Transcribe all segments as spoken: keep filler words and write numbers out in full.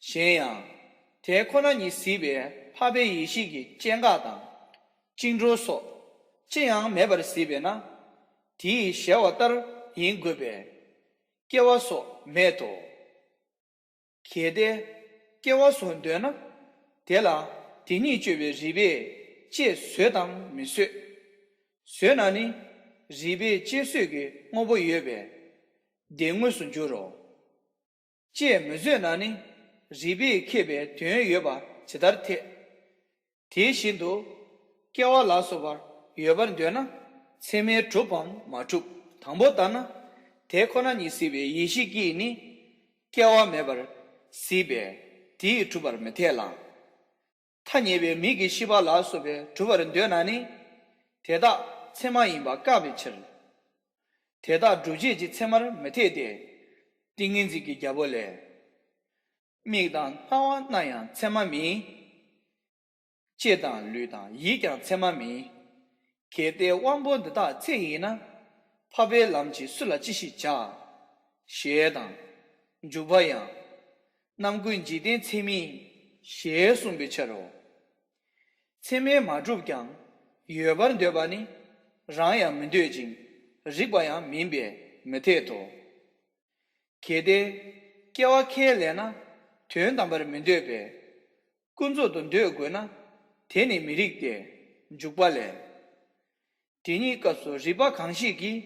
གཞན་ཡང་། དེ་ཁོ་ན་ཉིད་གཟིགས་པའི་འཕགས་པའི་ཡེ་ཤེས་ཀྱི་སྐྱེ་འགག་དང་། བཅིངས་གྲོལ་སོགས་ཅི་ཡང་མེད་པར་གཟིགས་པས་ན། དེའི་གཞལ་བ་ལྟར་ཡིན་དགོས་པས། སྐྱེ་བ་སོགས་མེད་དོ། གལ་ཏེ་སྐྱེ་བ་སོགས་འདོད་ན། དེ་ལ་དེ་ཉིད་དཔྱོད་པའི་རིགས་པས་དཔྱད་བཟོད་དམ་མི་བཟོད། བཟོད་ན་ནི་རིགས་པས་དཔྱད་བཟོད་ཀྱི་དངོས་པོ་ཡོད་པས་དེ་དངོས་སུ་འགྱུར་རོ། དཔྱད་མི་བཟོད་ན་ནི་རིགས་པས་ཁེགས་པའི་དོན་ཡོད་པ་ཇི་ལྟར་འཐད། དེ་བཞིན་དུ་སྐྱེ་བ་ལ་སོགས་པ་ཡོད་པར་འདོད་ན་ཚད་མས་གྲུབ་བམ་མ་གྲུབ། དང་པོ་ལྟར་ན་དེ་ཁོ་ན་ཉིད་གཟིགས་པའི་ཡེ་ཤེས་ཀྱིས་ནི་སྐྱེ་བ་མེད་པར་གཟིགས་པས་དེ་ཡིས་གྲུབ་པར་མི་འཐད་ལ། ཐ་སྙད་པའི་མིག་གི་ཤེས་པ་ལ་སོགས་པས་གྲུབ་པར་འདོད་ན་ནི་དེ་དག་ཚད་མ་ཡིན་པ་བཀག་པའི་ཕྱིར། དེ་དག་སྒྲུབ་བྱེད་ཀྱི་ཚད་མར་མི་འཐད་དེ། ཏིང་ངེ་འཛིན་གྱི་རྒྱལ་པོ་ལས། མིག་དང་རྣ་བ་རྣམས་ཡང་ཚད་མ་མིན། ལྕེ་དང་ལུས་དང་ཡིད་ཀྱང་ཚད་མ་མིན། གལ་ཏེ་དབང་པོ་འདི་དག་ཚད་ཡིན་ན། འཕགས་པའི་ལམ་གྱིས་སུ་ལ་ཅི་ཞིག་བྱ། ཞེས་དང་། འཇུག་པ་ཡང་། རྣམ་ཀུན་འཇིག་རྟེན་ཚད་མིན། ཞེས་གསུངས་པའི་ཕྱིར་རོ། ཚད་མས་མ་གྲུབ་ཀྱང་ཡོད་པར་འདོད་པ་ནི་རང་ཡང་མི་འདོད་ཅིང་རིགས་པ་ཡང་མིན་པས་མི་འཐད་དོ། གལ་ཏེ་སྐྱེ་བ་ཁས་ལེན་ན་དོན་དམ་པར་མི་འདོད་པས། ཀུན་རྫོབ་ཏུ་འདོད་དགོས་ན་དེ་ནི་མི་རིགས་ཏེ། འཇུག་པ་ལས། དེ་གཉིས་སྐབས་སུ་རིགས་པ་གང་ཞིག་གིས་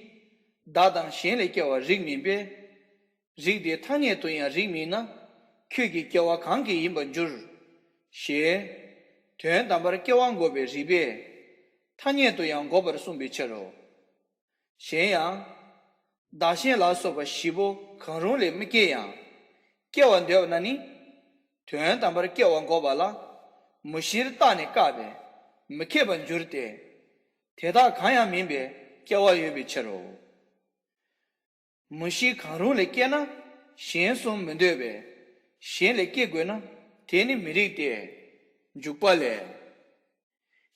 བདག་དང་གཞན་ལས་སྐྱེ་བ་རིགས་མིན་པས། རིགས་དེ་ཐ་སྙད་དུ་ཡང་རིགས་མིན་ན་ཁྱོད་ཀྱི་སྐྱེ་བ་གང་གིས་ཡིན་པར་འགྱུར། ཞེས། དོན་དམ་པར་སྐྱེ་བ་འགོག་པའི་རིགས་པས་ཐ་སྙད་དུ་ཡང་འགོག་པར་གསུངས་པའི་ཕྱིར་རོ། གཞན་ཡང་། བདག་གཞན་ལ་སོགས་པ་བཞི་པོ་གང་རུང་ལས་མི་སྐྱེ་ཡང་། སྐྱེ་བར་འདོད་པ་ན་ནི། དོན་དམ་པར་སྐྱེ་བ་འགོག་པ་ལ། མུ་བཞིར་བརྟགས་ནས་བཀག་པས་མི་ཁེགས་པར་འགྱུར་ཏེ། དེ་དག་གང་ཡང་མིན་པའི་སྐྱེ་བ་ཡོད་པའི་ཕྱིར་རོ། མུ་བཞི་གང་རུང་ལས་སྐྱེས་ན་གཞན་གསུམ་མི་འདོད་པས། གཞན་ལས་སྐྱེ་དགོས་ན་དེ་ནི་མི་རིགས་ཏེ། འཇུག་པ་ལས།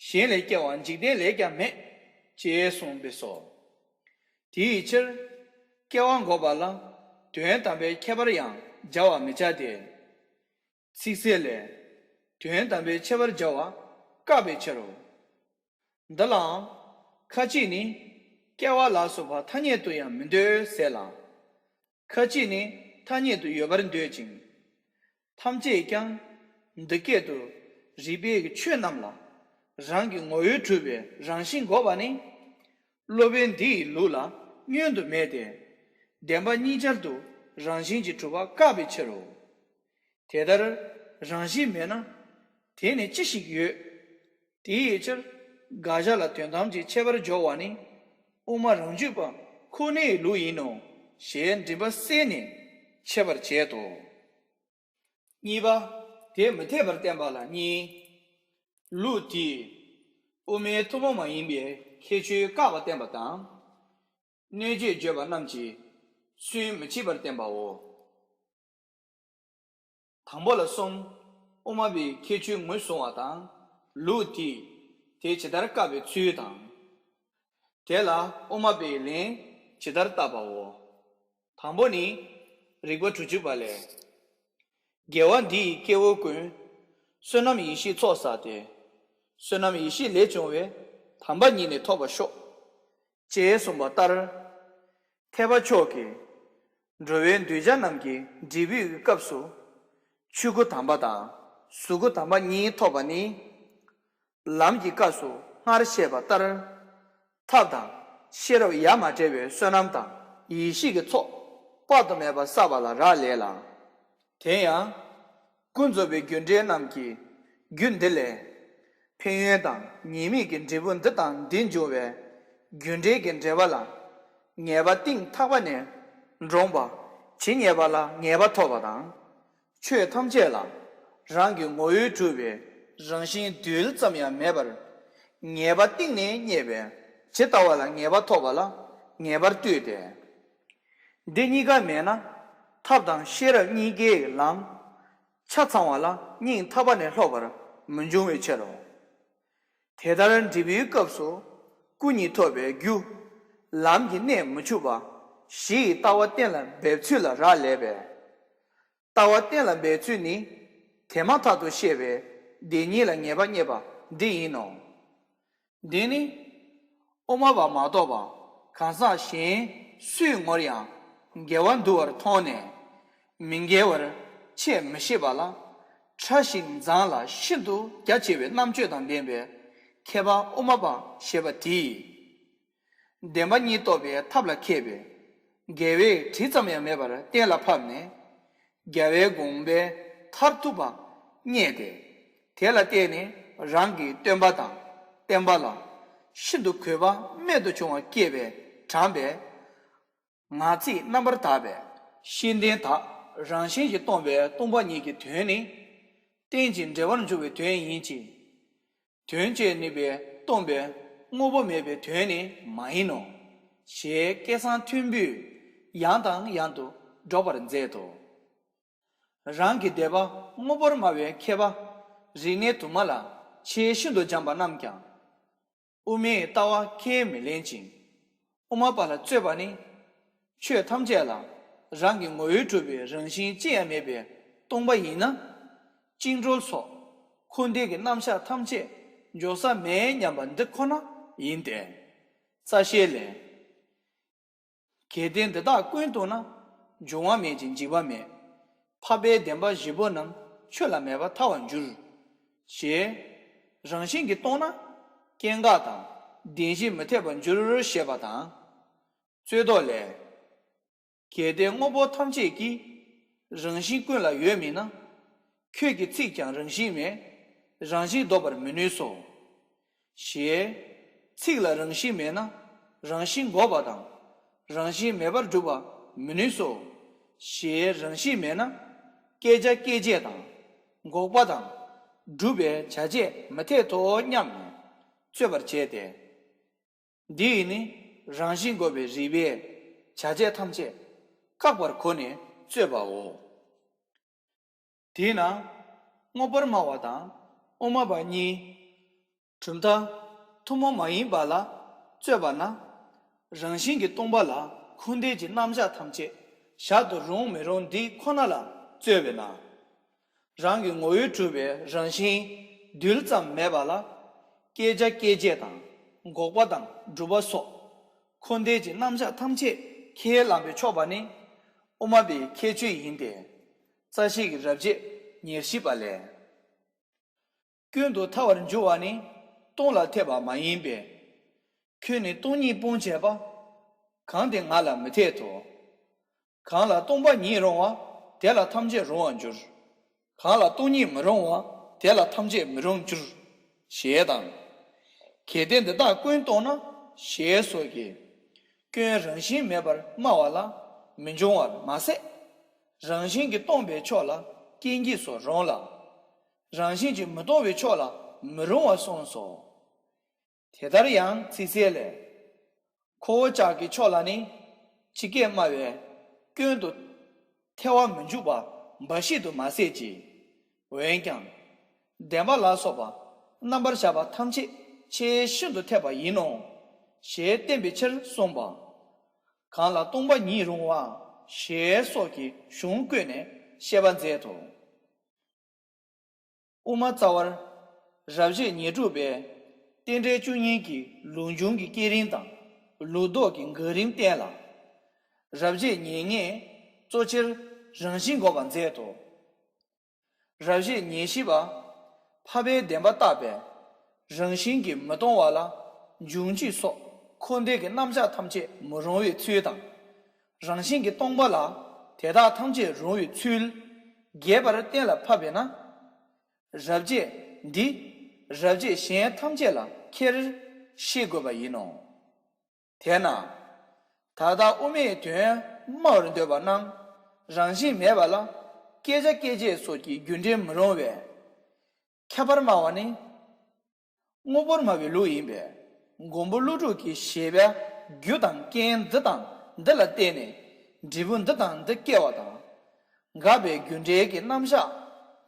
གཞན་ལས་སྐྱེ་བ་འཇིག་རྟེན་ལས་ཀྱང་མེད། ཅེས་གསུངས་པས་སོ། དེའི་ཕྱིར། སྐྱེ་བ་འགོག་པ་ལ་དོན་དམ་པའི་ཁྱད་པར་ཡང་སྦྱར་བར་མི་བྱ་སྟེ། ཚིག་གསལ་ལས། དོན་དམ་པའི་ཁྱད་པར་སྦྱར་བ་བཀག་པའི་ཕྱིར་རོ། འདི་ལའང་། ཁ་ཅིག་ནི། སྐྱེ་བ་ལ་སོགས་པ་ཐ་སྙད་དུ་ཡང་མི་འདོད་ཟེར་ལ། ཁ་ཅིག་ནི་ཐ་སྙད་དུ་ཡོད་པར་འདོད་ཅིང་། ཐམས་ཅད་ཀྱང་འདི་སྐད་དུ་རིགས་པའི་ཆོས་རྣམས་ལ་རང་གི་ངོ་བོས་གྲུབ་པའི་རང་བཞིན་འགོག་པ་ནི། སློབ་དཔོན་འདི་ཡི་ལུགས་ལ་བསྙོན་དུ་མེད་དེ། བདེན་པ་གཉིས་ཆར་དུ་རང་བཞིན་གྱིས་གྲུབ་པ་བཀག་པའི་ཕྱིར་རོ། དེ་ལྟར་རང་བཞིན་མེད་ན་དེ་ནི་ཅི་ཞིག་ཡོད། དེའི་ཕྱིར་དགག་བྱ་ལ་དོན་དམ་གྱི་ཁྱད་པར་སྦྱོར་བ་ནི་དབུ་མ་རང་རྒྱུད་པ་ཁོ་ནའི་ལུགས་ཡིན་ནོ་ཞེས་མགྲིན་པ་བསལ་ནས་འཆད་པར་བྱེད་དོ། གཉིས་པ། དེ་མི་འཐད་པར་བསྟན་པ་ལ་གཉིས། ལུགས་དེས་དབུ་མའི་ཐུན་མོང་མ་ཡིན་པའི་ཁྱད་ཆོས་བཀག་པ་བསྟན་པ་དང་། གནོད་བྱེད་བརྗོད་པ་རྣམས་ཀྱིས་སུན་མི་བྱེད་པར་བསྟན་པའོ། དང་པོ་ལ་གསུམ། དབུ་མ་པའི་ཁྱད་ཆོས་ངོས་བཟུང་བ་དང་། ལུགས་དེས་དེ་ཇི་ལྟར་བཀག་པའི་ཚུལ་དང་། དེ་ལ་དབུ་མ་པས་ལན་ཇི་ལྟར་བཏབ་པའོ། དང་པོ་ནི། རིགས་པ་དྲུག་ཅུ་པ་ལས། དགེ་བ་འདི་ཡིས་སྐྱེ་བོ་ཀུན། བསོད་ནམས་ཡེ་ཤེས་ཚོགས་བསགས་ཏེ། བསོད་ནམས་ཡེ་ཤེས་ལས་བྱུང་བའི། དམ་པ་ཉིད་ནི་ཐོབ་པར་ཤོག་ཅེས་གསུངས་པ་ལྟར། ཐེག་པ་མཆོག་གི་འགྲོ་བའི་གདུལ་བྱ་རྣམས་ཀྱི་འབྲས་བུའི་སྐབས་སུ། ཆོས་སྐུ་དམ་པ་དང་གཟུགས་སྐུ་དམ་པ་གཉིས་ཐོབ་པ་ནི། ལམ་གྱི་སྐབས་སུ་སྔར་བཤད་པ་ལྟར། ཐབས་དང་ཤེས་རབ་ཡ་མ་བྲལ་བའི་བསོད་ནམས་དང་ཡེ་ཤེས་ཀྱི་ཚོགས་དཔག་ཏུ་མེད་པ་བསགས་པ་ལ་རག་ལས་ལ། དེ་ཡང་། ཀུན་རྫོབ་པའི་རྒྱུ་འབྲས་རྣམས་ཀྱི་རྒྱུ་འདི་ལས། ཕན་ཡོན་དང་ཉེས་དམིགས་ཀྱི་འབྲས་བུ་འདི་དང་འདི་འབྱུང་བའི་རྒྱུ་འབྲས་ཀྱི་འབྲེལ་བ་ལ་ངེས་པ་གཏིང་ཐག་པ་ནས་འདྲོངས་པ་ཇི་སྙེད་པ་ལ་ངེས་པ་ཐོབ་པ་དང་། ཆོས་ཐམས་ཅད་ལ་རང་གི་ངོ་བོས་གྲུབ་པའི་རང་བཞིན་རྡུལ་ཙམ་ཡང་མེད་པར་ངེས་པ་གཏིང་ནས་རྙེད་པས་ཇི་ལྟ་བ་ལ་ངེས་པ་ཐོབ་པ་ལ་ངེས་པར་ལྟོས་ཏེ། འདི་གཉིས་ཀ་མེད་ན་ཐབས་དང་ཤེས་རབ་གཉིས་ཀའི་ལམ་ཆ་ཚང་བ་ལ་སྙིང་ཐག་པ་ནས་ལྷོད་པར་མི་འབྱུང་བའི་ཕྱིར་རོ། དེ་ལྟར་འབྲས་བུའི་སྐབས་སུ་སྐུ་གཉིས་ཐོབ་པའི་རྒྱུ། ལམ་གྱི་གནད་མི་འཆུགས་པ་གཞི་ཡི་ལྟ་བ་གཏན་ལ་འབེབས་ཚུལ་ལ་རག་ལས་པས། ལྟ་བ་གཏན་ལ་འབེབས་ཚུལ་ནི། དེ་མ་ཐག་ཏུ་ཤེས་པའི་བདེན་གཉིས་ལ་ངེས་པ་རྙེད་པ་འདི་ཡིན་ནོ། འདི་ནི། དབུ་མ་པ་མ་གཏོགས་པ་གང་ཟག་གཞན་སུས་ངོར་ཡང་འགལ་བ་འདུ་བར་མཐོང་ནས། མི་འགལ་བར་འཆད་མི་ཤེས་པ་ལ། ཕྲ་ཞིང་མཛངས་ལ་ཤིན་ཏུ་རྒྱ་ཆེ་བའི་རྣམ་དཔྱོད་དང་ལྡན་པའི་མཁས་པ་དབུ་མ་པ་ཞེས་པ་དེས། བདེན་པ་གཉིས་རྟོགས་པའི་ཐབས་ལ་མཁས་པས། འགལ་བའི་དྲི་ཙམ་ཡང་མེད་པར་གཏན་ལ་ཕབ་ནས། རྒྱལ་བའི་དགོངས་པའི་མཐར་ཐུག་པ་རྙེད་དེ། དེ་ལ་བརྟེན་ནས་རང་གི་སྟོན་པ་དང་བསྟན་པ་ལ་ཤིན་ཏུ་གུས་པ་རྨད་དུ་བྱུང་བ་སྐྱེས་པས་དྲངས་པས། ངག་ཚིག་རྣམ་པར་དག་པས་ཤེས་ལྡན་དག་རང་བཞིན་གྱིས་སྟོང་པའི་སྟོང་པ་ཉིད་ཀྱི་དོན་ནི། རྟེན་ཅིང་འབྲེལ་བར་འབྱུང་བའི་དོན་ཡིན་གྱི། དོན་བཅས་ནུས་པས་སྟོང་པའི་དངོས་པོ་མེད་པའི་དོན་ནི་མ་ཡིན་ནོ། ཞེས་སྐད་གསང་མཐོན་པོས་ཡང་དང་ཡང་དུ་སྒྲོག་པར་མཛད་དོ། རང་གི་སྡེ་པ་དངོས་པོར་སྨྲ་བའི་མཁས་པ་རིག་གནས་དུ་མ་ལ་ཆེས་ཤིན་ཏུ་སྦྱངས་པ་རྣམས་ཀྱང་། དབུ་མའི་ལྟ་བ་ཁས་མི་ལེན་ཅིང་། དབུ་མ་པ་ལ་རྩོད་པ་ནི། ཆོས་ཐམས་ཅད་ལ་རང་གི་ངོ་བོས་གྲུབ་པའི་རང་བཞིན་ཅི་ཡང་མེད་པའི་སྟོང་པ་ཡིན་ན། བཅིངས་གྲོལ་སོགས་འཁོར་འདས་ཀྱི་རྣམ་གཞག་ཐམས་ཅད་འཇོག་ས་མེད་སྙམ་པ་འདི་ཁོ་ན་ཡིན་ཏེ། རྩ་ཤེ་ལས། གལ་ཏེ་འདི་དག་ཀུན་སྟོང་ན། འབྱུང་བ་མེད་ཅིང་འཇིག་པ་མེད། འཕགས་པའི་བདེན་པ་བཞི་པོ་རྣམས་ཆོས་ལ་མེད་པར་ཐལ་བར་འགྱུར། ཞེས། རང་བཞིན་གྱིས་སྟོང་ན། སྐྱེ་འགག་དང་བདེན་བཞི་མི་འཐད་པར་འགྱུར་ཞེས་པ་དང་། རྩོད་ཟློག་ལས། གལ་ཏེ་དངོས་པོ་ཐམས་ཅད་ཀྱི་རང་བཞིན་ཀུན་ལ་ཡོད་མིན་ན། ཁྱོད་ཀྱི་ཚིག་ཀྱང་རང་བཞིན་མེད། རང་བཞིན་ལྡོག་པར་མི་ནུས་སོ། ཞེས། ཚིག་ལ་རང་བཞིན་མེད་ན་རང་བཞིན་འགོག་པ་དང་། རང་བཞིན་མེད་པར་སྒྲུབ་པ་མི་ནུས་སོ། ཞེས་རང་བཞིན་མེད་ན་བསྐྱེད་བྱ་སྐྱེད་བྱེད་དང་། འགོག་པ་དང་། སྒྲུབ་པའི་བྱ་བྱེད་མི་འཐད་དོ་སྙམ་ནས་རྩོད་པར་བྱེད་དེ། འདི་ཡིས་ནི་རང་བཞིན་འགོག་པའི་རིགས་པས་བྱ་བྱེད་ཐམས་ཅད་བཀག་པར་གོ་ནས་རྩོད་པའོ། དེས་ན་དངོས་པོར་སྨྲ་བ་དང་དབུ་མ་པ་གཉིས། གྲུབ་མཐའ་ཐུན་མོང་མ་ཡིན་པ་ལ་རྩོད་པ་ན། རང་བཞིན་གྱིས་སྟོང་པ་ལ་འཁོར་འདས་ཀྱི་རྣམ་གཞག་ཐམས་ཅད་བཞག་ཏུ་རུང་མི་རུང་འདི་ཁོ་ན་ལ་རྩོད་པས་ན། རང་གི་ངོ་བོས་གྲུབ་པའི་རང་བཞིན་རྡུལ་ཙམ་མེད་པ་ལ། བསྐྱེད་བྱ་སྐྱེད་བྱེད་དང་འགོག་པ་དང་སྒྲུབ་པ་སོགས་འཁོར་འདས་ཀྱི་རྣམ་གཞག་ཐམས་ཅད་ཁས་བླངས་པས་ཆོག་པ་ནི་དབུ་མ་པའི་ཁྱད་ཆོས་ཡིན་ཏེ། རྩ་ཤེ་གི་རབ་བྱེད་ཉེར་བཞི་པ་ལས། ཀུན་ཏུ་ཐལ་བར་འགྱུར་བ་ནི་སྟོང་ལ་འཐད་པ་མ་ཡིན་པས། ཁྱོད་ནི་སྟོང་ཉིད་སྤོང་བྱེད་པ། གང་དེ་ང་ལ་མི་འཐད་དོ། གང་ལ་སྟོང་པ་ཉིད་རུང་བ། དེ་ལ་ཐམས་ཅད་རུང་བར་འགྱུར། གང་ལ་སྟོང་ཉིད་མི་རུང་བ། དེ་ལ་ཐམས་ཅད་མི་རུང་འགྱུར། ཞེས་དང་། གལ་ཏེ་འདི་དག་ཀུན་སྟོང་ན། ཞེས་སོགས་ཀྱིས། སྐྱོན་རང་བཞིན་མེད་པར་སྨྲ་བ་ལ་མི་འབྱུང་བར་མ་ཟད། རང་བཞིན་གྱིས་སྟོང་པའི་ཕྱོགས་ལ་སྐྱེ་འཇིག་སོགས་རུང་ལ། རང་བཞིན་གྱིས་མི་སྟོང་བའི་ཕྱོགས་ལ་མི་རུང་བ་གསུངས་སོ། དེ་ལྟར་ཡང་ཚིག་གསལ་ལས། ཁོ་བོ་ཅག་གི་ཕྱོགས་ལ་ནི་ཇི་སྐད་སྨྲ་བའི་སྐྱོན་དུ་ཐལ་བར་མི་འཇུག་པ་འབའ་ཞིག་ཏུ་མ་ཟད་ཀྱི། འོན་ཀྱང་། བདེན་པ་ལ་སོགས་པ་རྣམ་པར་གཞག་པ་ཐམས་ཅད་ཆེས་ཤིན་ཏུ་འཐད་པ་ཡིན་ནོ། ཞེས་བསྟན་པའི་ཕྱིར་གསུངས་པ། གང་ལ་སྟོང་པ་ཉིད་རུང་བ། ཞེས་སོགས་ཀྱི་གཞུང་བཀོད་ནས་བཤད་པ་མཛད་དོ། དབུ་མ་རྩ་བར། རབ་བྱེད་ཉེར་དྲུག་པའི་རྟེན་འབྲེལ་བཅུ་གཉིས་ཀྱི་ལུགས་འབྱུང་གི་བསྐྱེད་རིམ་དང་ལུགས་ལྡོག་གི་འགག་རིམ་བསྟན་ལ། རབ་བྱེད་ཉེར་ལྔས་གཙོ་ཆེར་རང་བཞིན་འགོག་པར་མཛད་དོ། རབ་བྱེད་ཉེར་བཞི་པ། འཕགས་པའི་བདེན་པ་བརྟག་པའི་རང་བཞིན་གྱིས་མི་སྟོང་བ་ལ་འབྱུང་འཇིག་སོགས་འཁོར་འདས་ཀྱི་རྣམ་གཞག་ཐམས་ཅད་མི་རུང་བའི་ཚུལ་དང་། རང་བཞིན་གྱིས་སྟོང་པ་ལ་དེ་དག་ཐམས་ཅད་རུང་བའི་ཚུལ་རྒྱས་པར་གཏན་ལ་ཕབ་པས་ན། རབ་བྱེད་འདི་རབ་བྱེད་གཞན་ཐམས་ཅད་ལ་ཁྱེར་ཤེས་དགོས་པ་ཡིན་ནོ། དེས་ན། ད་ལྟ་དབུ་མའི་དོན་སྨྲ་བར་འདོད་པ་རྣམས་རང་བཞིན་མེད་པ་ལ་བསྐྱེད་བྱ་སྐྱེད་བྱེད་སོགས་ཀྱི་རྒྱུ་འབྲས་མི་རུང་བས། ཁྱད་པར་སྨྲ་བ་ནི། དངོས་པོར་སྨྲ་བའི་ལུགས་ཡིན་པས། མགོན་པོ་ཀླུ་སྒྲུབ་ཀྱི་བཞེད་པའི་རྒྱུ་དང་རྐྱེན་འདི་དང་འདི་ལ་བརྟེན་ནས་འབྲས་བུ་འདི་དང་འདི་སྐྱེ་བ་དང་། འགག་པའི་རྒྱུ་འབྲས་ཀྱི་རྣམ་གཞག་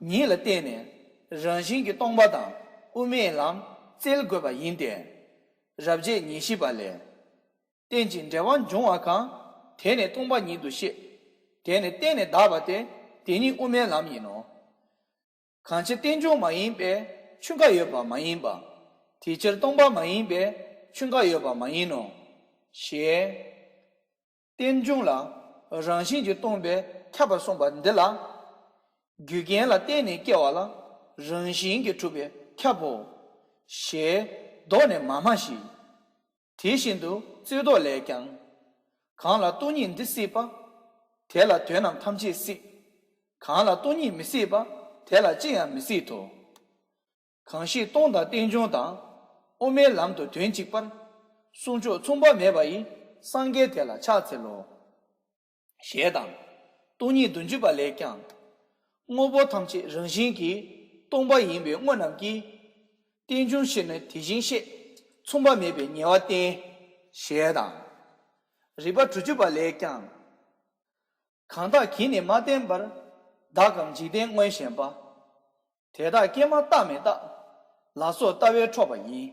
ཉིད་ལ་བརྟེན་ནས་རང་བཞིན་གྱིས་སྟོང་པ་དང་དབུ་མའི་ལམ་བཙལ་དགོས་པ་ཡིན་ཏེ། རབ་བྱེད་ཉེར་བཞི་པ་ལས། རྟེན་ཅིང་འབྲེལ་བར་འབྱུང་བ་གང་། དེ་ནི་སྟོང་པ་ཉིད་དུ་ཤེས། དེ་ནི་བརྟེན་ནས་གདགས་པ་སྟེ། དེ་ཉིད་དབུ་མའི་ལམ་ཡིན་ནོ། གང་ཕྱིར་རྟེན་འབྱུང་མ་ཡིན་པས་ཆོས་འགའ་ཡོད་པ་མ་ཡིན་པ། དེ་ཕྱིར་སྟོང་པ་མ་ཡིན་པས་ཆོས་འགའ་ཡོད་པ་མ་ཡིན་ནོ། ཞེས། རྟེན་འབྱུང་ལ་རང་བཞིན་གྱིས་སྟོང་པས་ཁྱབ་པར་གསུངས་པ་འདི་ལ། རྒྱུ་རྐྱེན་ལ་བརྟེན་ནས་སྐྱེ་བ་ལ་རང་བཞིན་གྱིས་གྲུབ་པས་ཁྱབ་བོ། ཞེས་བཟློག་ནས་མ་སྨྲ་ཞིག། དེ་བཞིན་དུ་རྩོད་བཟློག་ལས་ཀྱང་། གང་ལ་སྟོང་ཉིད་འདི་སྲིད་པ། དེ་ལ་དོན་རྣམས་ཐམས་ཅད་སྲིད། གང་ལ་སྟོང་ཉིད་མི་སྲིད་པ། དེ་ལ་ཅི་ཡང་མི་སྲིད་དོ། གང་ཞིག་སྟོང་དང་རྟེན་འབྱུང་དང་། དབུ་མའི་ལམ་དུ་དོན་གཅིག་པར། གསུང་མཆོག་མཚུངས་པ་མེད་པ་ཡི། སངས་རྒྱས་དེ་ལ་ཕྱག་འཚལ་ལོ། ཞེས་དང་། སྟོང་ཉིད་བདུན་ཅུ་པ་ལས་ཀྱང་། དངོས་པོ་ཐམས་ཅད་རང་བཞིན་གྱིས་སྟོང་པ་ཡིན་པའི་དངོས་རྣམས་ཀྱིས། རྟེན་འབྱུང་ཕྱིར་ནི་དེ་བཞིན་གཤེགས། མཚུངས་པ་མེད་པའི་ཉེ་བར་བསྟན། ཞེས་དང་། རིགས་པ་དྲུག་ཅུ་པ་ལས་ཀྱང་། གང་དག་གིས་ནི་མ་བསྟན་པར། བདག་གམ་འཇིག་རྟེན་མངོན་ཞེན་པ། དེ་དག་སྐྱེས་མ་རྟག་མི་རྟག། ལ་སོགས་ལྟ་བས་འཕྲོག་པ་ཡིན།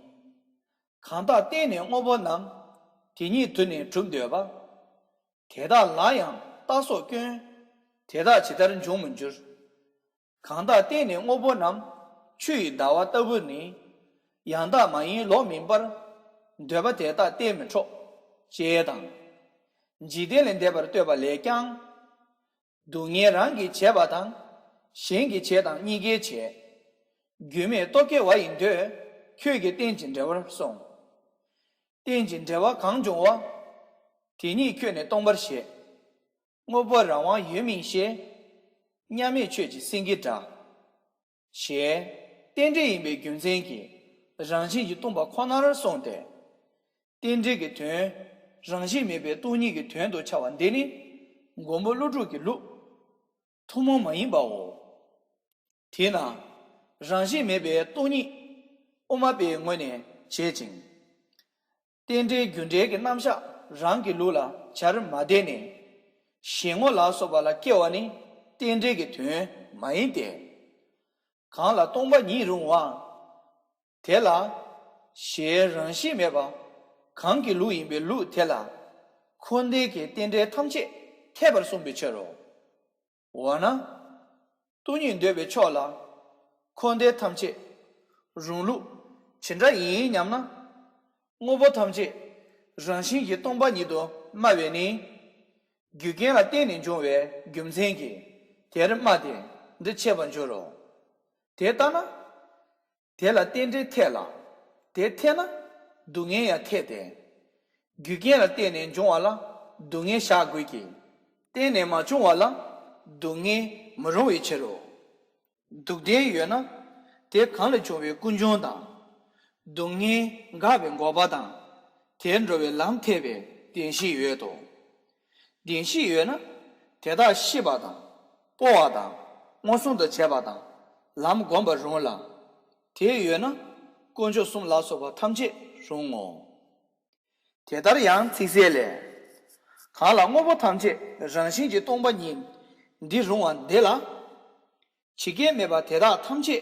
གང་དག་བརྟེན་ནས་དངོས་པོ་རྣམས། དེ་ཉིད་དུ་ནི་གྲུབ་འདོད་པ། དེ་དག་ལ་ཡང་རྟག་སོགས་སྐྱོན། དེ་དག་ཇི་ལྟར་འབྱུང་མི་འགྱུར། གང་དག་བརྟེན་ནས་དངོས་པོ་རྣམས། ཆུ་ཡི་ཟླ་བ་ལྟ་བུར་ནི། ཡང་དག་མ་ཡིན་ལོག་མིན་པར། འདོད་པ་དེ་དག་བརྟེན་མི་འཕྲོག། ཅེས་དང་། འཇིག་རྟེན་ལས་འདས་པར་ལྟོས་པ་ལས་ཀྱང་། སྡུག་བསྔལ་རང་གིས་བྱས་པ་དང་། གཞན་གྱིས་བྱས་དང་གཉིས་ཀས་བྱས། རྒྱུ་མེད་རྟོག་གེ་བ་ཡི་འདོད། ཁྱོད་ཀྱིས་རྟེན་ཅིང་འབྲེལ་བར་གསུངས། རྟེན་ཅིང་འབྲེལ་བ་གང་འབྱུང་བ། དེ་ཉིད་ཁྱོད་ནི་སྟོང་པར་བཞེད། དངོས་པོ་རང་དབང་ཡོད་མིན་ཞེས། མཉམ་མེད་ཆོས་ཀྱི་སེང་གེའི་སྒྲ། ཞེས། རྟེན་འབྲེལ་ཡིན་པའི་རྒྱུ་མཚན་གྱིས་རང་བཞིན་གྱིས་སྟོང་པ་ཁོ་ནར་གསུངས་ཏེ། རྟེན་འབྲེལ་གྱི་དོན། རང་བཞིན་མེད་པའི་སྟོང་ཉིད་ཀྱི་དོན་དུ་འཆར་བ་འདི་ནི། མགོན་པོ་ཀླུ་སྒྲུབ་ཀྱི་ལུགས། ཐུན་མོང་མ་ཡིན་པའོ། དེས་ན། རང་བཞིན་མེད་པའི་སྟོང་ཉིད། དབུ་མ་པའི་ངོས་ནས་བྱེད་ཅིང་། རྟེན་འབྲེལ་རྒྱུ་འབྲས་ཀྱི་རྣམ་གཞག་རང་གི་ལུགས་ལ་སྦྱར་མ་བསྡད་ནས། གཞན་ངོ་ལ་སོགས་པ་ལ་སྐྱེ་བ་ནི་རྟེན་འབྲེལ་གྱི་དོན་མ་ཡིན་ཏེ། གང་ལ་སྟོང་པ་ཉིད་རུང་བ། དེ་ལ། ཞེས་རང་བཞིན་མེད་པ། གང་གི་ལུགས་ཡིན་པའི་ལུགས་དེ་ལ། འཁོར་འདས་ཀྱི་རྟེན་འབྲེལ་ཐམས་ཅད་འཐད་པར་གསུངས་པའི་ཕྱིར་རོ། འོ་ན། སྟོང་ཉིད་འདོད་པའི་ཕྱོགས་ལ། འཁོར་འདས་ཐམས་ཅད་རུང་ལུགས་ཇི་འདྲ་ཡིན་སྙམ་ན། དངོས་པོ་ཐམས་ཅད་རང་བཞིན་གྱིས་སྟོང་པ་ཉིད་དུ་སྨྲ་བས་ནི། རྒྱུ་རྐྱེན་ལ་བརྟེན་ནས་འབྱུང་བའི་རྒྱུ་མཚན་གྱིས་དེར་སྨྲ་སྟེ་འདི་འཆད་པར་འགྱུར་རོ། དེ་ལྟ་ན། དེ་ལ་རྟེན་འབྲེལ་འཐད་ལ། དེ་འཐད་ན་སྡུག་བསྔལ་ཡང་འཐད་དེ། རྒྱུ་རྐྱེན་ལ་བརྟེན་ནས་འབྱུང་བ་ལ་སྡུག་བསྔལ་བཞག་དགོས་ཀྱི། བརྟེན་ནས་མ་བྱུང་བ་ལ་སྡུག་བསྔལ་མི་རུང་བའི་ཕྱིར་རོ། སྡུག་བདེན་ཡོད་ན། དེ་གང་ལས་བྱུང་བའི་ཀུན་འབྱུང་དང་། སྡུག་བསྔལ་འགག་པའི་འགོག་པ་དང་། དེར་འགྲོ་བའི་ལམ་འཐད་པའི་བདེན་བཞི་ཡོད་དོ། བདེན་བཞི་ཡོད་ན། དེ་དག་ཤེས་པ་དང་། སྤོང་བ་དང་། མངོན་སུམ་དུ་བྱས་པ་དང་། ལམ་བསྒོམ་པར་རུང་ལ། དེ་ཡོད་ན། དཀོན་མཆོག་གསུམ་ལ་སོགས་པ་ཐམས་ཅད་རུང་ངོ་། དེ་ལྟར་ཡང་ཚིག་གསལ་ལས། གང་ལ་དངོས་པོ་ཐམས་ཅད་རང་བཞིན་གྱིས་སྟོང་པ་ཉིད་འདི་རུང་བ་འདི་ལ། ཇི་སྐད་སྨྲས་པ་དེ་དག་ཐམས་ཅད་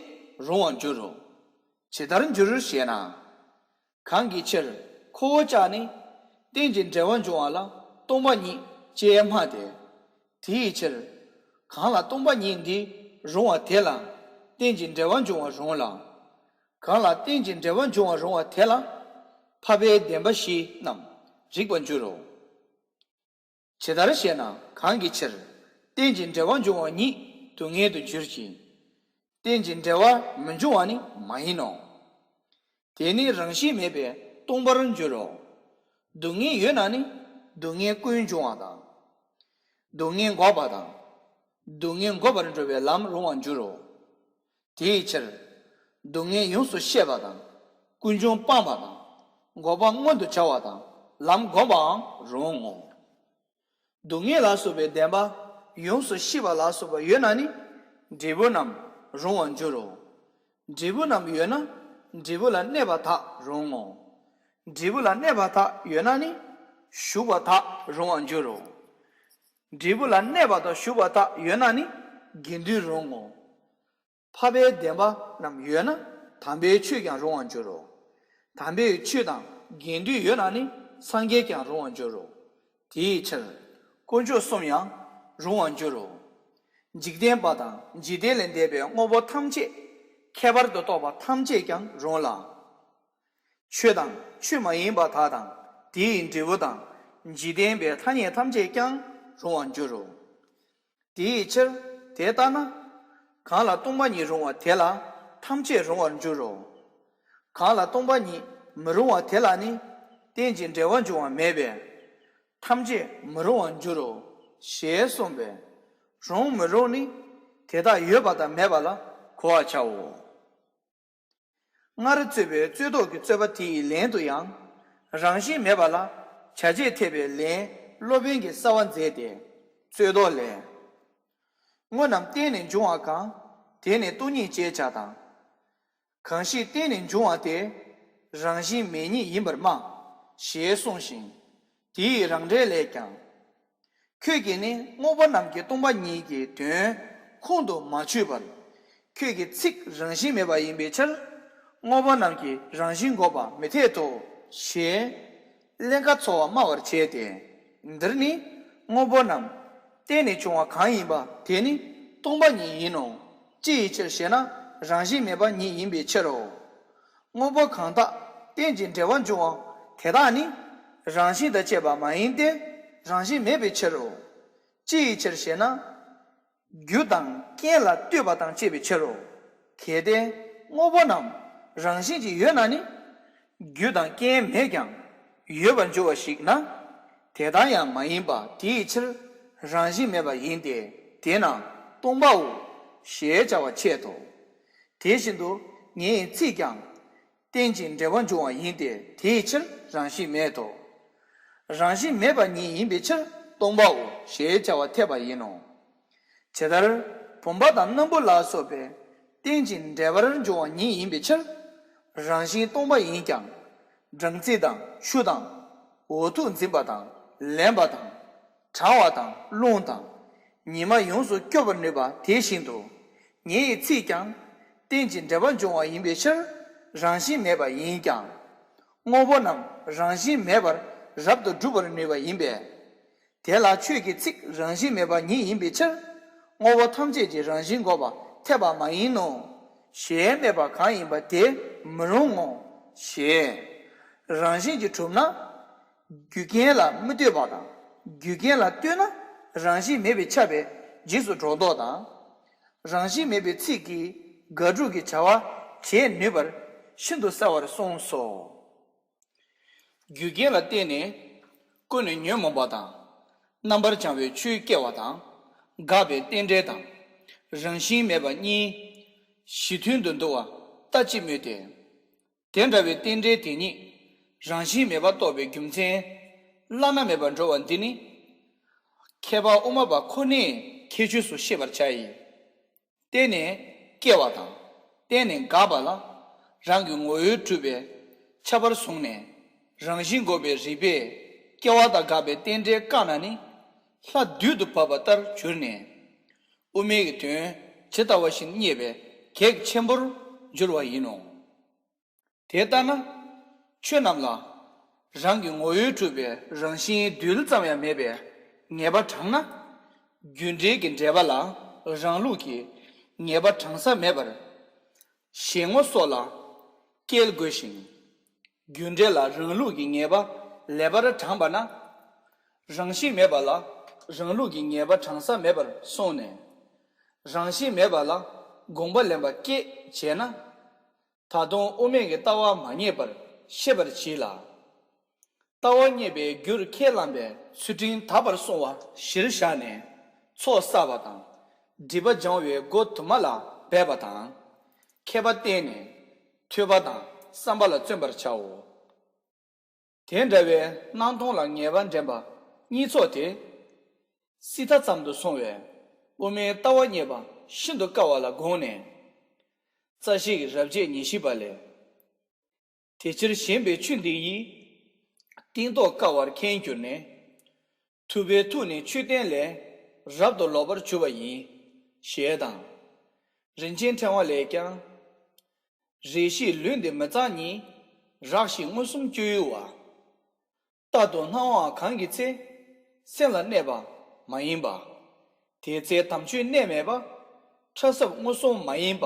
རུང་བར་འགྱུར་རོ། ཇི་ལྟར་འགྱུར་ཞེ་ན། གང་གི་ཕྱིར་ཁོ་བོ་ཅག་ནི་རྟེན་ཅིང་འབྲེལ་བར་འབྱུང་བ་ལ་སྟོང་པ་ཉིད་ཅེས་སྨྲ་སྟེ། དེའི་ཕྱིར། གང་ལ་སྟོང་པ་ཉིད་འདི་རུང་བ་དེ་ལ་རྟེན་ཅིང་འབྲེལ་བར་འབྱུང་བ་རུང་ལ། གང་ལ་རྟེན་ཅིང་འབྲེལ་བར་འབྱུང་བ་རུང་བ་དེ་ལ། འཕགས་པའི་བདེན་པ་བཞི་རྣམས་རིག་པར་འགྱུར་རོ། ཇི་ལྟར་ཞེ་ན། གང་གི་ཕྱིར། རྟེན་ཅིང་འབྲེལ་བར་འབྱུང་བ་ཉིད་སྡུག་བསྔལ་དུ་འགྱུར་ཞིང་། རྟེན་ཅིང་འབྲེལ་བར་མི་འབྱུང་བ་ནི་མ་ཡིན་ནོ། དེ་ནི་རང་བཞིན་མེད་པས་སྟོང་པར་འགྱུར་རོ། སྡུག་བསྔལ་ཡོད་ན་ནི་སྡུག་བསྔལ་ཀུན་འབྱུང་བ་དང་། སྡུག་བསྔལ་འགོག་པ་དང་། སྡུག་བསྔལ་འགོག་པར་འགྲོ་བའི་ལམ་རུང་བར་འགྱུར་རོ། དེའི་ཕྱིར། སྡུག་བསྔལ་ཡོངས་སུ་ཤེས་པ་དང་། ཀུན་འབྱུང་སྤང་བ་དང་། འགོག་པ་མངོན་དུ་བྱ་བ་དང་ལམ་བསྒོམ་པའང་རུང་ངོ་། སྡུག་བསྔལ་ལ་སོགས་པའི་བདེན་པ་ཡོངས་སུ་ཤེས་པ་ལ་སོགས་པ་ཡོད་ན་ནི། འབྲས་བུ་རྣམས་རུང་བར་འགྱུར་རོ། འབྲས་བུ་རྣམས་ཡོད་ན་འབྲས་བུ་ལ་གནས་པ་དག་རུང་ངོ་། འབྲས་བུ་ལ་གནས་པ་དག་ཡོད་ན་ནི། ཞུགས་པ་དག་རུང་བར་འགྱུར་རོ། འབྲས་བུ་ལ་གནས་པ་དང་ཞུགས་པ་དག་ཡོད་ན་ནི། དགེ་འདུན་རུང་ངོ་། འཕགས་པའི་བདེན་པ་རྣམས་ཡོད་ན་དམ་པའི་ཆོས་ཀྱང་རུང་བར་འགྱུར་རོ། དམ་པའི་ཆོས་དང་དགེ་འདུན་ཡོད་ན་ནི་སངས་རྒྱས་ཀྱང་རུང་བར་འགྱུར་རོ། དེའི་ཕྱིར། དཀོན་མཆོག་གསུམ་ཡང་རུང་བར་འགྱུར་རོ། འཇིག་རྟེན་པ་དང་འཇིག་རྟེན་ལས་འདས་པའི་དངོས་པོ་ཐམས་ཅད་ཁྱད་པར་དུ་གཏོགས་པ་ཐམས་ཅད་ཀྱང་རུང་ལ། ཆོས་དང་ཆོས་མ་ཡིན་པ་དག་དང་དེ་ཡི་འབྲས་བུ་དང་འཇིག་རྟེན་པའི་ཐ་སྙད་ཐམས་ཅད་ཀྱང་རུང་བར་འགྱུར་རོ། དེའི་ཕྱིར་དེ་ལྟ་ན། གང་ལ་སྟོང་པ་ཉིད་རུང་བ་དེ་ལ་ཐམས་ཅད་རུང་བར་འགྱུར་རོ། གང་ལ་སྟོང་པ་ཉིད་མི་རུང་བ་དེ་ལ་ནི་རྟེན་ཅིང་འབྲེལ་བར་འབྱུང་བ་མེད་པས། ཐམས་ཅད་མི་རུང་བར་འགྱུར་རོ། ཞེས་གསུངས་པས། རུང་མི་རུང་ནི་དེ་དག་ཡོད་པ་དང་མེད་པ་ལ་གོ་བར་བྱའོ། སྔར་རྩོད་པའི་རྩོད་ཟློག་གི་རྩོད་པ་དེ་ཡི་ལན་དུ་ཡང་། རང་བཞིན་མེད་པ་ལ་བྱ་བྱེད་འཐད་པའི་ལན་སློབ་དཔོན་གྱིས་གསལ་བར་མཛད་དེ། རྩོད་ཟློག་ལས། དངོས་རྣམས་བརྟེན་ནས་འབྱུང་བ་གང་། དེ་ནི་སྟོང་ཉིད་ཅེས་བྱ་དང་། གང་ཞིག་བརྟེན་ནས་འབྱུང་བ་དེ། རང་བཞིན་མེད་ཉིད་ཡིན་པར་སྨྲ། ཞེས་གསུངས་ཤིང་། དེ་ཡི་རང་འགྲེལ་ལས་ཀྱང་། ཁྱོད་ཀྱིས་ནི་དངོས་པོ་རྣམས་ཀྱི་སྟོང་པ་ཉིད་ཀྱི་དོན་ཁོང་དུ་མ་ཆུད་པར། ཁྱོད་ཀྱི་ཚིག་རང་བཞིན་མེད་པ་ཡིན་པའི་ཕྱིར། དངོས་པོ་རྣམས་ཀྱི་རང་བཞིན་འགོག་པ་མི་འཐད་དོ། ཞེས་ཀླན་ཀ་ཚོར་བ་སྨྲ་བར་བྱེད་དེ། འདིར་ནི་དངོས་པོ་རྣམས་བརྟེན་ནས་བྱུང་བ་གང་ཡིན་པ་དེ་ནི་སྟོང་པ་ཉིད་ཡིན་ནོ། ཅི་ཡི་ཕྱིར་ཞེ་ན། རང་བཞིན་མེད་པ་ཉིད་ཡིན་པའི་ཕྱིར་རོ། དངོས་པོ་གང་དག་རྟེན་ཅིང་འབྲེལ་བར་འབྱུང་བ་དེ་དག་ནི་རང་བཞིན་དང་བཅས་པ་མ་ཡིན་ཏེ། རང་བཞིན་མེད་པའི་ཕྱིར་རོ། ཅི་ཡི་ཕྱིར་ཞེ་ན། རྒྱུ་དང་རྐྱེན་ལ་ལྟོས་པ་དང་བཅས་པའི་ཕྱིར་རོ། གལ་ཏེ་དངོས་པོ་རྣམས་རང་བཞིན་གྱིས་ཡོད་ན་ནི། རྒྱུ་དང་རྐྱེན་མེད་ཀྱང་ཡོད་པར་འགྱུར་བ་ཞིག་ན། དེ་ལྟར་ཡང་མ་ཡིན་པ་དེའི་ཕྱིར་རང་བཞིན་མེད་པ་ཡིན་ཏེ། དེས་ན་སྟོང་པའོ། ཞེས་བྱ་བ་འཆད་དོ། དེ་བཞིན་དུ་ངའི་ཚིག་ཀྱང་རྟེན་ཅིང་འབྲེལ་བར་འབྱུང་བ་ཡིན་ཏེ། དེའི་ཕྱིར་རང་བཞིན་མེད་དོ། རང་བཞིན་མེད་པ་ཉིད་ཡིན་པའི་ཕྱིར་སྟོང་པའོ། ཞེས་བྱ་བ་འཐད་པ་ཡིན་ནོ། ཇི་ལྟར་བུམ་པ་དང་སྣམ་བུ་ལ་སོགས་པའི་རྟེན་ཅིང་འབྲེལ་པར་འབྱུང་བ་ཉིད་ཡིན་པའི་ཕྱིར། རང་བཞིན་སྟོང་པ་ཡིན་ཀྱང་། སྦྲང་རྩི་དང་ཆུ་དང་། འོ་ཐུག་འཛིན་པ་དང་ལེན་པ་དང་། གྲང་བ་དང་རླུང་དང་། ཉི་མ་ཡོངས་སུ་སྐྱོབ་པར་ནུས་པ་དེ་བཞིན་དུ། ངའི་ཚིག་ཀྱང་རྟེན་ཅིང་འབྲེལ་པར་འབྱུང་བ་ཡིན་པའི་ཕྱིར། རང་བཞིན་མེད་པ་ཡིན་ཀྱང་། དངོས་པོ་རྣམས་རང་བཞིན་མེད་པར་རབ་ཏུ་སྒྲུབ་པར་ནུས་པ་ཡིན་པས། དེ་ལ་ཁྱོད་ཀྱི་ཚིག་རང་བཞིན་མེད་པ་ཉིད་ཡིན་པའི་ཕྱིར། དངོས་པོ་ཐམས་ཅད་ཀྱི་རང་བཞིན་འགོག་པ་འཐད་པ་མ་ཡིན་ནོ། ཞེས་སྨྲས་པ་གང་ཡིན་པ་དེ་མི་རུང་ངོ་། ཞེས། རང་བཞིན་གྱིས་གྲུབ་ན། རྒྱུ་རྐྱེན་ལ་མི་ལྟོས་པ་དང་། རྒྱུ་རྐྱེན་ལ་ལྟོས་ན་རང་བཞིན་མེད་པས་ཁྱབ་པའི་རྗེས་སུ་འགྲོ་ལྡོག་དང་། རང་བཞིན་མེད་པའི་ཚིག་གིས་དགག་སྒྲུབ་ཀྱི་བྱ་བ་བྱེད་ནུས་པར་ཤིན་ཏུ་གསལ་བར་གསུངས་སོ། རྒྱུ་རྐྱེན་ལ་བརྟེན་ནས་ཀུན་ནས་ཉོན་མོངས་པ་དང་། རྣམ་པར་བྱང་བའི་ཆོས་སྐྱེ་བ་དང་། འགགས་པའི་རྟེན་འབྲེལ་དང་། རང་བཞིན་མེད་པ་གཉིས་གཞི་མཐུན་དུ་འདུ་བ་ལྟ་ཅི་སྨོས་ཏེ། དེ་འདྲ་བའི་རྟེན་འབྲེལ་དེ་ཉིད་རང་བཞིན་མེད་པར་རྟོགས་པའི་རྒྱུ་མཚན། བླ་ན་མེད་པར་འགྲོ་བ་འདི་ནི། མཁས་པ་དབུ་མ་པ་ཁོ་ནའི་ཁྱད་ཆོས་སུ་ཤེས་པར་བྱ་ཡི། བརྟེན་ནས་སྐྱེ་བ་དང་། བརྟེན་ནས་འགག་པ་ལ། རང་གི་ངོ་བོས་གྲུབ་པའི་ཁྱབ་པར་བཟུང་ནས། རང་བཞིན་འགོག་པའི་རིགས་པས་སྐྱེ་བ་དང་འགག་པའི་རྟེན་འབྲེལ་བཀག་ན་ནི། ལྷ་བདུད་དུ་བབས་པ་ལྟར་གྱུར་ནས། དབུ་མའི་དོན་ཇི་ལྟ་བ་བཞིན་རྙེད་པའི་གེགས་ཆེན་པོར་འགྱུར་བ་ཡིན་ནོ། དེ་ལྟ་ན། ཆོས་རྣམས་ལ། རང་གི་ངོ་བོས་གྲུབ་པའི་རང་བཞིན་རྡུལ་ཙམ་ཡང་མེད་པའི་ངེས་པ་དྲངས་ན། རྒྱུ་འབྲས་ཀྱི་འབྲེལ་པ་ལ་རང་ལུགས་ཀྱི་ངེས་པ་དྲངས་ས་མེད་པར། གཞན་ངོ་སོགས་ལ་སྐྱེལ་དགོས་ཤིང་། རྒྱུ་འབྲས་ལ་རང་ལུགས་ཀྱི་ངེས་པ་ལེགས་པར་དྲངས་པ་ན། རང་བཞིན་མེད་པ་ལ་རང་ལུགས་ཀྱི་ངེས་པ་དྲངས་ས་མེད་པར་སོང་ནས། རང་བཞིན་མེད་པ་ལ་དགོངས་པ་ལེན་པ་སྐྱེད་བྱས་ན། ད་དུང་དབུ་མའི་ལྟ་བ་མ་རྙེད་པར་ཤེས་པར་གྱིས་ལ། ལྟ་བ་རྙེད་པའི་རྒྱུར་ཁས་བླངས་པའི་ཚུལ་ཁྲིམས་དག་པར་སྲུང་བ་གཞིར་བཞག་ནས་ཚོགས་བསགས་པ་དང་། སྒྲིབ་པ་སྦྱང་བའི་སྒོ་དུ་མ་ལ་འབད་པ་དང་། མཁས་པ་བསྟེན་ནས་ཐོས་པ་དང་བསམ་པ་ལ་བརྩོན་པར་བྱའོ། དེ་འདྲ་བའི་སྣང་སྟོང་ལ་ངེས་པ་འདྲེན་པ་གཉིས་ཚོགས་དེ། སྲིད་མཐའ་ཙམ་དུ་སོང་བས་དབུ་མའི་ལྟ་བ་རྙེད་པ་ཤིན་ཏུ་དཀའ་བ་ལ་དགོངས་ནས། རྩ་ཤེ་གི་རབ་བྱེད་ཉེར་བཞི་པ་ལས། དེ་ཕྱིར་ཞེན་པའི་ཆུ་འདི་ཡིས། གཏིང་རྟོགས་དཀའ་བར་མཁྱེན་གྱུར་ནས། ཐུབ་པའི་ཐུགས་ནི་མཆོད་རྟེན་ལས། རབ་ཏུ་ལོག་པར་གྱུར་པ་ཡིན། ཞེས་དང་། རིན་ཆེན་ཕྲེང་བ་ལས་ཀྱང་། རེ་ཞིག་ལུས་འདི་མི་གཙང་ཉིད། རགས་ཤིང་མངོན་སུམ་སྤྱོད་ཡུལ་བ། རྟག་ཏུ་སྣང་བའང་གང་གི་ཚེ། སེམས་ལ་གནས་པ་མ་ཡིན་པ། དེ་ཚེ་དམ་ཆོས་གནས་མེད་པ། ཕྲ་སྲབ་མངོན་སུམ་མ་ཡིན་པ།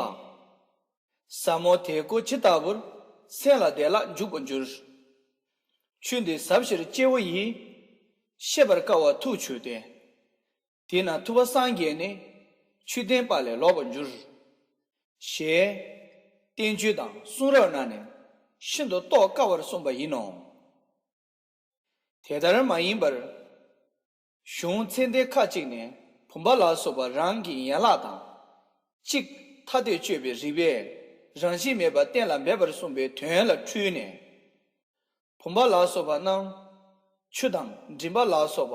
ཟབ་མོ་དེ་ཀོ་ཇི་ལྟ་བུར། སེམས་ལ་བདེ་བླག་འཇུག་པར་འགྱུར། ཆོས་འདི་ཟབ་ཞིར་སྐྱེ་བོ་ཡིས། ཤེས་པར་དཀའ་བ་ཐུགས་ཆུད་དེ། དེས་ན་ཐུབ་པ་སངས་རྒྱས་ནི། ཆོས་ལྡན་པ་ལས་ལོག་པར་འགྱུར། ཞེས། བསྟན་བཅོས་དང་གསུང་རབ་ནང་ནས་ཤིན་ཏུ་རྟོགས་དཀའ་བར་གསུངས་པ་ཡིན་ནོ། དེ་ལྟར་མ་ཡིན་པར། གཞུང་ཚད་ལྡན་ཁ་ཅིག་ནས་བུམ་པ་ལ་སོགས་པ་རང་གི་ཡན་ལག་དང་། གཅིག་ཐ་དད་དཔྱོད་པའི་རིགས་པས་རང་བཞིན་མེད་པ་གཏན་ལ་འབེབས་པར་གསུངས་པའི་དོན་ལ་འཁྲུལ་ནས། བུམ་པ་ལ་སོགས་པ་རྣམས་ཆུ་དང་མགྲིན་པ་ལ་སོགས་པ་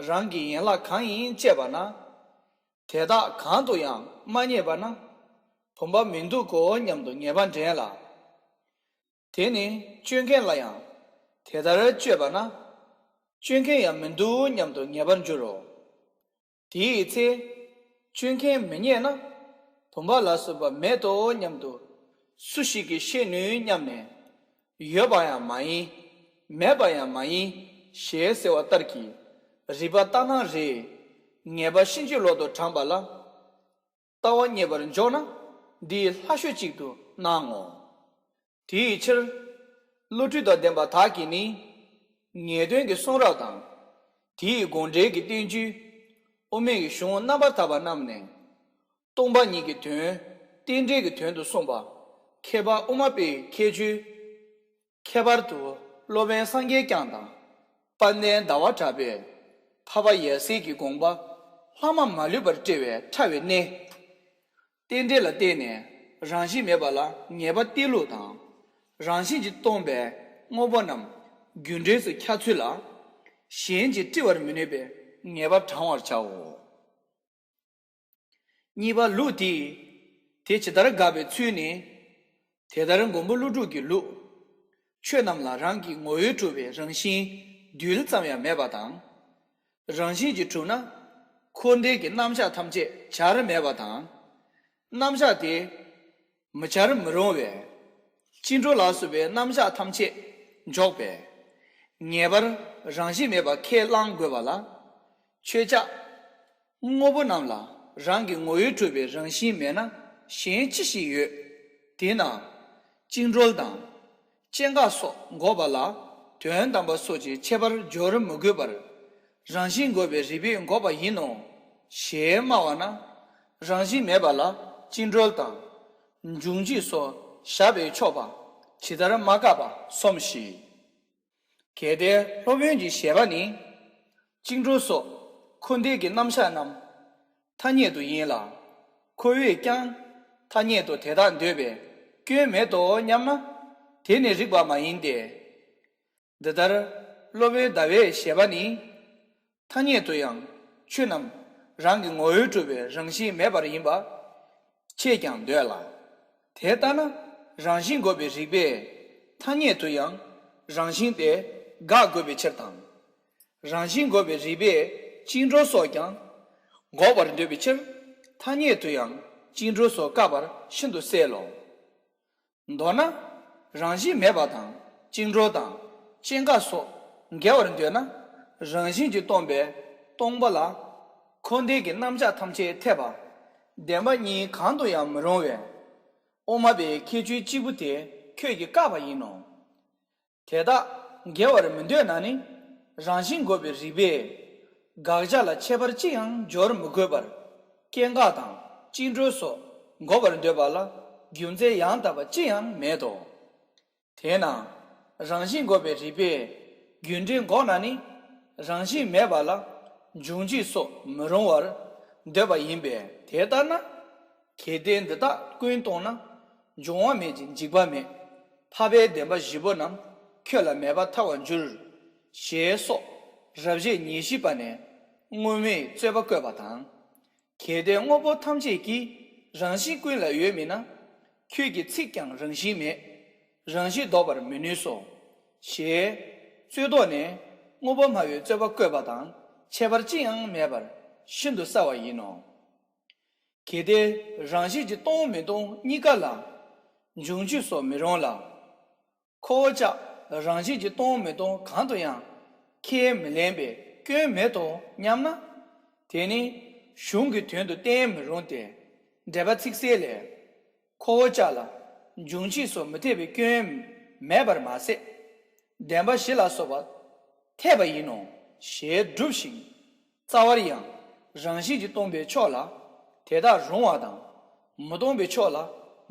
རང་གི་ཡན་ལག་གང་ཡིན་དཔྱད་པ་ན། དེ་དག་གང་དུ་ཡང་མ་རྙེད་པ་ན། བུམ་པ་མི་འདུག་གོ་སྙམ་དུ་ངེས་པ་འདྲེན་ལ། དེ་ནི་དཔྱོད་མཁན་ལ་ཡང་དེ་ལྟར་དཔྱོད་པ་ན། དཔྱོད་མཁན་ཡང་མི་འདུག་སྙམ་དུ་ངེས་པར་འགྱུར་རོ། དེའི་ཚེ། དཔྱོད་མཁན་མི་རྙེད་ན། བུམ་པ་ལ་སོགས་པ་མེད་དོ་སྙམ་དུ། སུ་ཞིག་གིས་ཤེས་ནུས་སྙམ་ནས། ཡོད་པ་ཡང་མ་ཡིན། མེད་པ་ཡང་མ་ཡིན། ཞེས་ཟེར་བ་ལྟར་གྱི། རིགས་པ་ལྟར་སྣང་རེད། ངེས་པ་ཕྱིན་ཅི་ལོག་ཏུ་དྲངས་པ་ལ། ལྟ་བ་རྙེད་པར་འཇོག་ན་འདི་ལྷ་ཤོད་ཅིག་ཏུ་སྣང་ངོ་། དེའི་ཕྱིར། བློ་གྲོས་དང་ལྡན་པ་དག་གིས་ནི། ངེས་དོན་གྱི་གསུང་རབ་དང་། དེའི་དགོངས་འགྲེལ་གྱི་བསྟན་བཅོས། དབུ་མའི་གཞུང་རྣམ་པར་དག་པ་རྣམས་ནས། སྟོང་པ་ཉིད་ཀྱི་དོན། རྟེན་འབྲེལ་གྱི་དོན་དུ་གསུངས་པ། མཁས་པ་དབུ་མ་པའི་ཁྱད་ཆོས། ཁྱད་པར་དུ་སློབ་དཔོན་སངས་རྒྱས་བསྐྱངས་དང་། དཔལ་ལྡན་ཟླ་བ་གྲགས་པས་འཕགས་པ་ཡབ་སྲས་ཀྱི་དགོངས་པ་ལྷག་མ་མ་ལུས་པར་བཀྲལ་བའི་ཕྲ་བའི་གནས། རྟེན་འབྲེལ་ལ་བརྟེན་ནས་རང་བཞིན་མེད་པ་ལ་ངེས་པ་གཏད་ལུགས་དང་། རང་བཞིན་གྱིས་སྟོང་པའི་དངོས་པོ་རྣམས་རྒྱུ་འབྲས་སུ་ཁྱབ་ཚུལ་ལ། གཞན་གྱིས་དཀྲི་བར་མི་ནུས་པའི་ངེས་པ་དྲང་བར་བྱའོ། གཉིས་པ་ལུགས་དེས། དེ་ཇི་ལྟར་དགག་པའི་ཚུལ་ནི། དེ་ལྟར་མགོན་པོ་ཀླུ་སྒྲུབ་ཀྱི་ལུགས། ཆོས་རྣམས་ལ་རང་གི་ངོ་བོས་གྲུབ་པའི་རང་བཞིན་རྡུལ་ཙམ་ཡང་མེད་པ་དང་། རང་བཞིན་གྱིས་གྲུབ་ན། འཁོར་འདས་ཀྱི་རྣམ་གཞག་ཐམས་ཅད་བྱར་མེད་པ་དང་། རྣམ་གཞག་དེ། མི་བྱར་མི་རུང་བས། བཅིངས་གྲོལ་ལ་སོགས་པའི་རྣམ་གཞག་ཐམས་ཅད་འཇོག་པས། ངེས་པར་རང་བཞིན་མེད་པ་ཁས་བླང་དགོས་པ་ལ། ཁྱོད་ཅག་དངོས་པོ་རྣམས་ལ་རང་གི་ངོ་བོས་གྲུབ་པའི་རང་བཞིན་མེད་ན་གཞན་ཅི་ཞིག་ཡོད། དེས་ན། བཅིངས་གྲོལ་དང་། སྐྱེ་འགག་སོགས་འགོག་པ་ལ་དོན་དམ་པ་སོགས་ཀྱི་ཁྱད་པར་སྦྱོར་མི་དགོས་པར། རང་བཞིན་འགོག་པའི་རིགས་པས་འགོག་པ་ཡིན་ནོ། ཞེས་སྨྲ་བ་ན། རང་བཞིན་མེད་པ་ལ་བཅིངས་གྲོལ་དང་། འབྱུང་འཇིག་སོགས་བཞག་པས་ཆོག་པ་ཇི་ལྟར་མ་བཀག་པ་སོམས་ཤིག། གལ་ཏེ་སློབ་དཔོན་གྱི་བཞེད་པ་ནི། བཅིངས་གྲོལ་སོགས་འཁོར་འདས་ཀྱི་རྣམ་གཞག་རྣམས། ཐ་སྙད་དུ་ཡིན་ལ། ཁོ་བོས་ཀྱང་ཐ་སྙད་དུ་དེ་དག་འདོད་པའི་སྐྱོན་མེད་དོ་སྙམ་ན། དེ་ནི་རིགས་པ་མ་ཡིན་ཏེ། འདི་ལྟར་སློབ་དཔོན་ཟླ་བའི་བཞེད་པ་ནི། ཐ་སྙད་དུ་ཡང་ཆོས་རྣམས་རང་གི་ངོ་བོས་གྲུབ་པའི་རང་བཞིན་མེད་པར་ཡིན་པ། ཁྱེད་ཀྱང་འདོད་ལ། དེ་ལྟ་ན་རང་བཞིན་འགོག་པའི་རིགས་པས་ཐ་སྙད་དུ་ཡང་རང་བཞིན་དེ་དགག་དགོས་པའི་ཕྱིར་དང་། རང་བཞིན་འགོག་པའི་རིགས་པས་བཅིངས་གྲོལ་སོགས་ཀྱང་འགོག་པར་འདོད་པའི་ཕྱིར། ཐ་སྙད་དུ་ཡང་བཅིངས་གྲོལ་སོགས་བཀག་པར་ཤིན་ཏུ་གསལ་ལོ། མདོར་ན། རང་བཞིན་མེད་པ་དང་བཅིངས་གྲོལ་དང་སྐྱེ་འགག་སོགས་འགལ་བར་འདོད་ན། རང་བཞིན་གྱིས་སྟོང་པའི་སྟོང་པ་ལ། འཁོར་འདས་ཀྱི་རྣམ་གཞག་ཐམས་ཅད་འཐད་པ། བདེན་པ་གཉིས་གང་དུ་ཡང་མི་རུང་བས། དབུ་མ་པའི་ཁྱད་ཆོས་གཅིག་པུ་དེ་ཁྱོད་ཀྱིས་བཀག་པ་ཡིན་ནོ། དེ་དག་འགལ་བར་མི་འདོད་ན་ནི། རང་བཞིན་འགོག་པའི་རིགས་པས། དགག་བྱ་ལ་ཁྱད་པར་ཅི་ཡང་སྦྱོར་མི་དགོས་པར། སྐྱེ་འགག་དང་བཅིངས་གྲོལ་སོགས་འགོག་པར་འདོད་པ་ལ་རྒྱུ་མཚན་ཡང་དག་པ་ཅི་ཡང་མེད་དོ། དེས་ན། རང་བཞིན་འགོག་པའི་རིགས་པས་རྒྱུ་འབྲས་འགོག་ན་ནི། རང་བཞིན་མེད་པ་ལ་འབྱུང་འཇིག་སོགས་མི་རུང་བར་འདོད་པ་ཡིན་པས། དེ་ལྟར་ན། གལ་ཏེ་འདི་དག་ཀུན་སྟོང་ན། འབྱུང་བ་མེད་ཅིང་འཇིག་པ་མེད། འཕགས་པའི་བདེན་པ་བཞི་པོ་རྣམས་ཁྱོད་ལ་མེད་པར་ཐལ་བར་འགྱུར། ཞེས་སོགས་རབ་བྱེད་ཉེར་བཞི་པ་ནས་སྔོན་མེད་རྩོད་པ་བཀོད་པ་དང་། གལ་ཏེ་དངོས་པོ་ཐམས་ཅད་ཀྱི་རང་བཞིན་ཀུན་ལ་ཡོད་མིན་ན། ཁྱོད་ཀྱི་ཚིག་ཀྱང་རང་བཞིན་མེད། རང་བཞིན་ལྡོག་པར་མི་ནུས་སོ། ཞེས་རྩོད་ཟློག་ནས་དངོས་པོ་སྨྲ་བའི་རྩོད་པ་བཀོད་པ་དང་ཁྱད་པར་ཅི་ཡང་མེད་པར་ཤིན་ཏུ་གསལ་བ་ཡིན་ནོ། གལ་ཏེ་རང་བཞིན་གྱིས་སྟོང་མི་སྟོང་གཉིས་ཀ་ལ། འབྱུང་འཇིག་སོགས་མི་རུང་ལ། ཁོ་བོ་ཅག་རང་བཞིན་གྱིས་སྟོང་མི་སྟོང་གང་དུ་ཡང་ཁས་མི་ལེན་པའི་སྐྱོན་མེད་དོ་སྙམ་ན། དེ་ནི་ གཞུང་གི་དོན་དུ་བསྟན་མི་རུང་སྟེ། འགྲེལ་པ་ཚིག་གསལ་ལས། ཁོ་བོ་ཅག་ལ་འབྱུང་བཞི་སོགས་མི་འཐད་པའི་སྐྱོན་མེད་པར་མ་ཟད། བདེན་པ་བཞི་ལ་སོགས་པ་འཐད་པ་ཡིན་ནོ་ཞེས་བསྒྲུབས་ཤིང་། རྩ་བར་ཡང་རང་བཞིན་གྱིས་སྟོང་པའི་ཕྱོགས་ལ་དེ་དག་རུང་བ་དང་། མི་སྟོང་པའི་ཕྱོགས་ལ་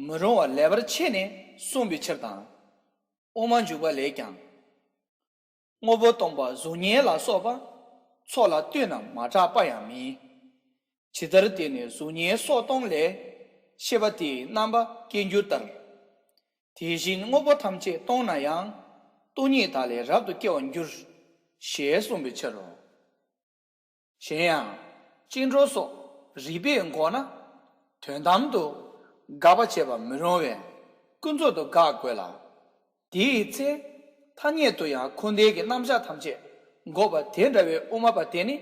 མི་རུང་བ་ལེགས་པར་ཕྱེ་ནས་གསུངས་པའི་ཕྱིར་དང་། དབུ་མ་འཇུག་པ་ལས་ཀྱང་། དངོས་པོ་སྟོང་པ་གཟུགས་བརྙན་ལ་སོགས་པ། ཚོགས་ལ་ལྟོས་ན་མ་གྲགས་པ་ཡང་མིན། ཇི་ལྟར་དེ་ནི་གཟུགས་བརྙན་སོགས་སྟོང་ལས། ཤེས་པ་དེའི་རྣམ་པ་སྐྱེ་འགྱུར་ལྟར། དེ་བཞིན་དངོས་པོ་ཐམས་ཅད་སྟོང་ན་ཡང་། སྟོང་ཉིད་དག་ལས་རབ་ཏུ་སྐྱེ་བར་འགྱུར། ཞེས་གསུངས་པའི་ཕྱིར་རོ། གཞན་ཡང་། བཅིངས་གྲོལ་སོགས་རིགས་པས་འགོག་ན། དོན་དམ་དུ་དགག་པ་བྱེད་པ་མི་རུང་བས་ཀུན་རྫོབ་ཏུ་དགག་དགོས་ལ། དེའི་ཚེ་ཐ་སྙད་དུ་ཡང་འཁོར་འདས་ཀྱི་རྣམ་གཞག་ཐམས་ཅད་འགོག་པ་དེ་འདྲ་བའི་དབུ་མ་པ་དེ་ནི་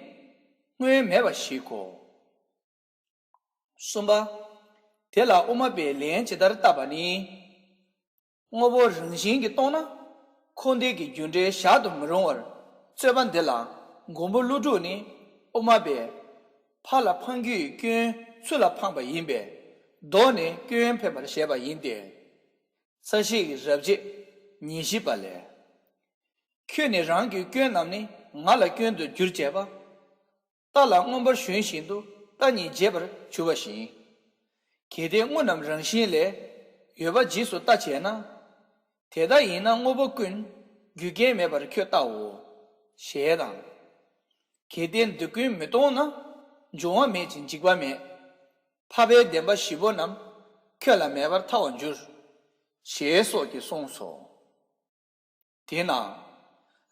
སྔོན་མེད་པ་ཞིག་གོ། གསུམ་པ། དེ་ལ་དབུ་མ་པས་ལན་ཇི་ལྟར་བཏབ་པ་ནི། དངོས་པོ་རང་བཞིན་གྱིས་སྟོང་ན། འཁོར་འདས་ཀྱི་རྒྱུ་འབྲས་གཞག་ཏུ་མི་རུང་བར་རྩོད་པ་འདི་ལ་མགོན་པོ་ཀླུ་སྒྲུབ་ནི་དབུ་མ་པས། ཕར་ལ་འཕང་རྒྱུའི་སྐྱོན་ཚུར་ལ་འཕངས་པ་ཡིན་པས། ལྡོག་ནས་སྐྱོན་འཕེན་པར་བྱེད་པ་ཡིན་ཏེ། རྩ་ཤེའི་རབ་བྱེད་ཉེར་བཞི་པ་ལས། ཁྱོད་ནི་རང་གི་སྐྱོན་རྣམས་ནི་ང་ལ་སྐྱོན་དུ་བསྒྱུར་བྱས་པ། རྟ་ལ་མངོན་པར་ཞོན་བཞིན་དུ་རྟ་ཉིད་བརྗེད་པར་གྱུར་པ་བཞིན། གལ་ཏེ་དངོས་རྣམས་རང་བཞིན་ལས། ཡོད་པ་རྗེས་སུ་ལྟ་བྱས་ན། དེ་ལྟ་ཡིན་ན་དངོས་པོ་ཀུན། རྒྱུ་རྐྱེན་མེད་པར་ཁྱོད་ལྟའོ། ཞེས་དང་། གལ་ཏེ་འདི་ཀུན་མི་སྟོང་ན། འབྱུང་བ་མེད་ཅིང་འཇིག་པ་མེད། འཕགས་པའི་བདེན་པ་བཞི་པོ་རྣམས། ཁྱོད་ལ་མེད་པར་ཐལ་བར་འགྱུར། ཞེས་སོགས་ཀྱིས་གསུངས་སོ། དེས་ན།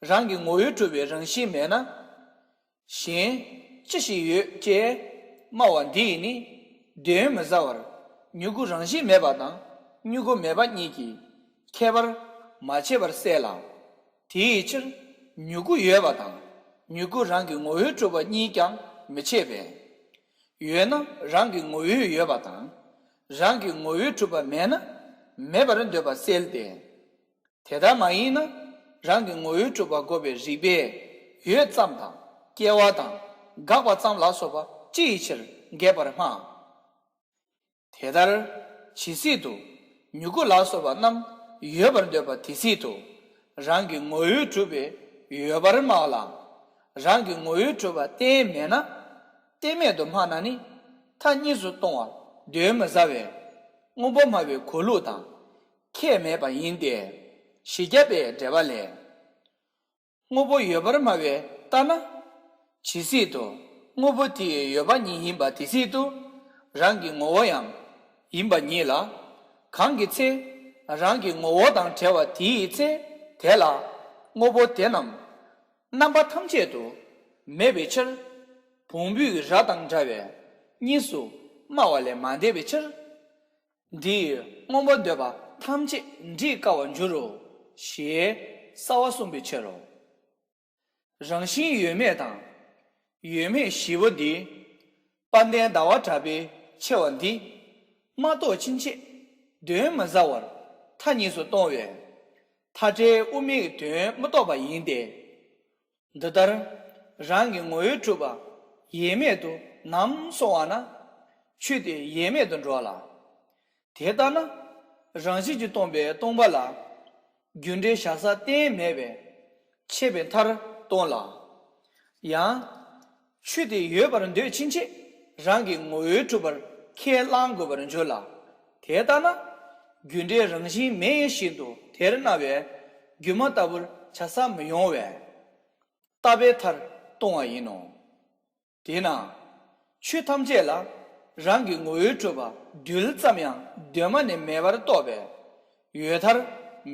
རང་གི་ངོ་བོས་གྲུབ་པའི་རང་བཞིན་མེད་ན། གཞན་ཅི་ཞིག་ཡོད་ཅེས་སྨྲ་བ་འདིས་ནི། དོན་མི་ཟ་བར་མྱུ་གུ་རང་བཞིན་མེད་པ་དང་མྱུ་གུ་མེད་པ་གཉིས་ཀྱི་ཁྱད་པར་མ་ཕྱེད་པར་གསལ་ལ། དེའི་ཕྱིར་མྱུ་གུ་ཡོད་པ་དང་མྱུ་གུ་རང་གི་ངོ་བོས་གྲུབ་པ་གཉིས་ཀྱང་མི་ཕྱེད་པས། ཡོད་ན་རང་གི་ངོ་བོས་ཡོད་པ་དང་། རང་གི་ངོ་བོས་གྲུབ་པ་མེད་ན་མེད་པར་འདོད་པ་གསལ་ཏེ། དེ་ལྟར་མ་ཡིན་ན་རང་གི་ངོ་བོས་གྲུབ་པ་འགོག་པའི་རིགས་པས་ཡོད་ཙམ་དང་སྐྱེ་བ་དང་འགག་པ་ཙམ་ལ་སོགས་པ་ཅི་ཡི་ཕྱིར་འགེགས་པར་སྨྲ། དེ་ལྟར་ཇི་སྲིད་དུ་མྱུ་གུ་ལ་སོགས་པ་རྣམས་ཡོད་པར་འདོད་པ་དེ་སྲིད་དུ་རང་གི་ངོ་བོས་གྲུབ་པའི་ཡོད་པར་སྨྲ་བ་ལ། རང་གི་ངོ་བོས་གྲུབ་པ་གཏན་མེད་ན། གཏན་མེད་དུ་སྨྲ་ན་ནི་མཐའ་གཉིས་སུ་ལྟུང་བར་གདོན་མི་ཟ་བས། དངོས་པོ་སྨྲ་བའི་གོ་ལུགས་དང་ཁྱད་མེད་པ་ཡིན་ཏེ། བཞི་བརྒྱ་པའི་འགྲེལ་པ་ལས། དངོས་པོ་ཡོད་པར་སྨྲ་བས་ལྟ་ན། ཇི་སྲིད་དུ་དངོས་པོ་དེའི་ཡོད་པ་ཉིད་ཡིན་པ་དེ་སྲིད་དུ་རང་གི་ངོ་བོ་ཡང་ཡིན་པ་ཉིད་ལ། གང་གི་ཚེ་རང་གི་ངོ་བོ་དང་བྲལ་བ་དེའི་ཚེ་དེ་ལ་དངོས་པོ་དེ་རྣམས་རྣམ་པ་ཐམས་ཅད་དུ་མེད་པའི་ཕྱིར། བོང་བུས་རྭ་དང་འདྲ་བས་གཉིས་སུ་སྨྲ་བ་ལས་མ་འདས་པའི་ཕྱིར། འདིས་མངོན་པར་འདོད་པ་ཐམས་ཅད་འགྲིག་དཀའ་བར་འགྱུར་རོ། ཞེས་གསལ་བར་གསུངས་པའི་ཕྱིར་རོ། རང་བཞིན་ཡོད་མེད་དང་། ཡོད་མེད་བཞི་པོ་འདི། དཔལ་ལྡན་ཟླ་བ་གྲགས་པས་ཕྱེ་བ་འདི། མ་རྟོགས་ཕྱིན་ཆད་གདོན་མི་ཟ་བར་མཐའ་གཉིས་སུ་ལྟུང་བས། མཐའ་བྲལ་དབུ་མའི་དོན་མི་རྟོགས་པ་ཡིན་ཏེ། འདི་ལྟར་རང་གི་ངོ་བོས་གྲུབ་པ་ཡེངས་མེད་དུ་ནམ་སོང་བ་ན་ཆོས་དེ་ཡེངས་མེད་དུ་འགྲོ་ལ། དེ་ལྟ་ན་རང་བཞིན་གྱིས་སྟོང་པའི་སྟོང་པ་ལ་རྒྱུ་འབྲས་བཞག་ས་གཏན་མེད་པས་ཆད་པའི་མཐར་ལྟུང་ལ། ཡང་ཆོས་དེ་ཡོད་པར་འདོད་ཕྱིན་ཆད་རང་གི་ངོ་བོས་གྲུབ་པར་ཁས་བླང་དགོས་པར་འགྱུར་ལ། དེ་ལྟ་ན་རྒྱུ་འབྲས་རང་བཞིན་མེད་བཞིན་དུ་དེར་སྣང་བས་སྒྱུ་མ་ལྟ་བུར་བྱ་ས་མི་ཡོང་བས། ལྟ་བའི་མཐར་ལྟུང་བ་ཡིན་ནོ། དེས་ན། ཆོས་ཐམས་ཅད་ལ་རང་གི་ངོ་བོས་གྲུབ་པ་རྡུལ་ཙམ་ཡང་གདོད་མ་ནས་མེད་པར་རྟོགས་པས་ཡོད་མཐར་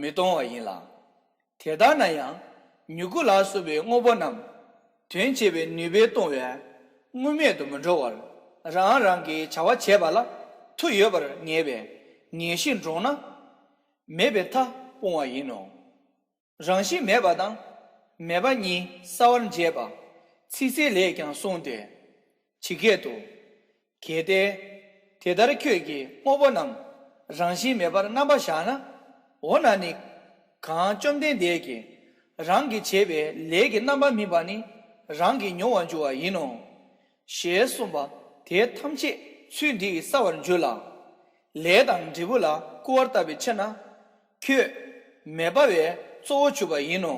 མི་ལྟུང་བ་ཡིན་ལ། དེ་ལྟར་ན་ཡང་མྱུ་གུ་ལ་སོགས་པའི་དངོས་པོ་རྣམས་དོན་བྱེད་པའི་ནུས་པས་ལྟུང་བས་དངོས་མེད་དུ་མི་འགྲོ་བར་རང་རང་གི་བྱ་བ་བྱེད་པ་ལ་མཐུ་ཡོད་པར་ངེས་པས་ངེས་ཤེས་འདྲོངས་ན་མེད་པའི་མཐའ་སྤོང་བ་ཡིན་ནོ། རང་བཞིན་མེད་པ་དང་མེད་པ་གཉིས་གསལ་བར་འབྱེད་པ་ཚིག་གསལ་ལས་ཀྱང་གསུངས་ཏེ། ཇི་སྐད་དུ། གལ་ཏེ། དེ་ལྟར་ཁྱོད་ཀྱིས་དངོས་པོ་རྣམས་རང་བཞིན་མེད་པར་རྣམ་པར་བཞག་ན། འོ་ན་ནི། གང་བཅོམ་ལྡན་འདས་ཀྱིས་རང་གིས་བྱས་པའི་ལས་ཀྱི་རྣམ་པར་སྨིན་པ་ནི་རང་གིས་མྱོང་བར་འགྱུར་བ་ཡིན་ནོ། ཞེས་གསུངས་པ་ དེ་ཐམས་ཅད་ཚུལ་འདི་ཡིས་བསལ་བར་འགྱུར་ལ། ལས་དང་འབྲས་བུ་ལ་སྐུར་བ་བཏབ་པའི་ཕྱིར་ན། ཁྱོད་མེད་པ་བས་གཙོ་བོར་གྱུར་པ་ཡིན་ནོ།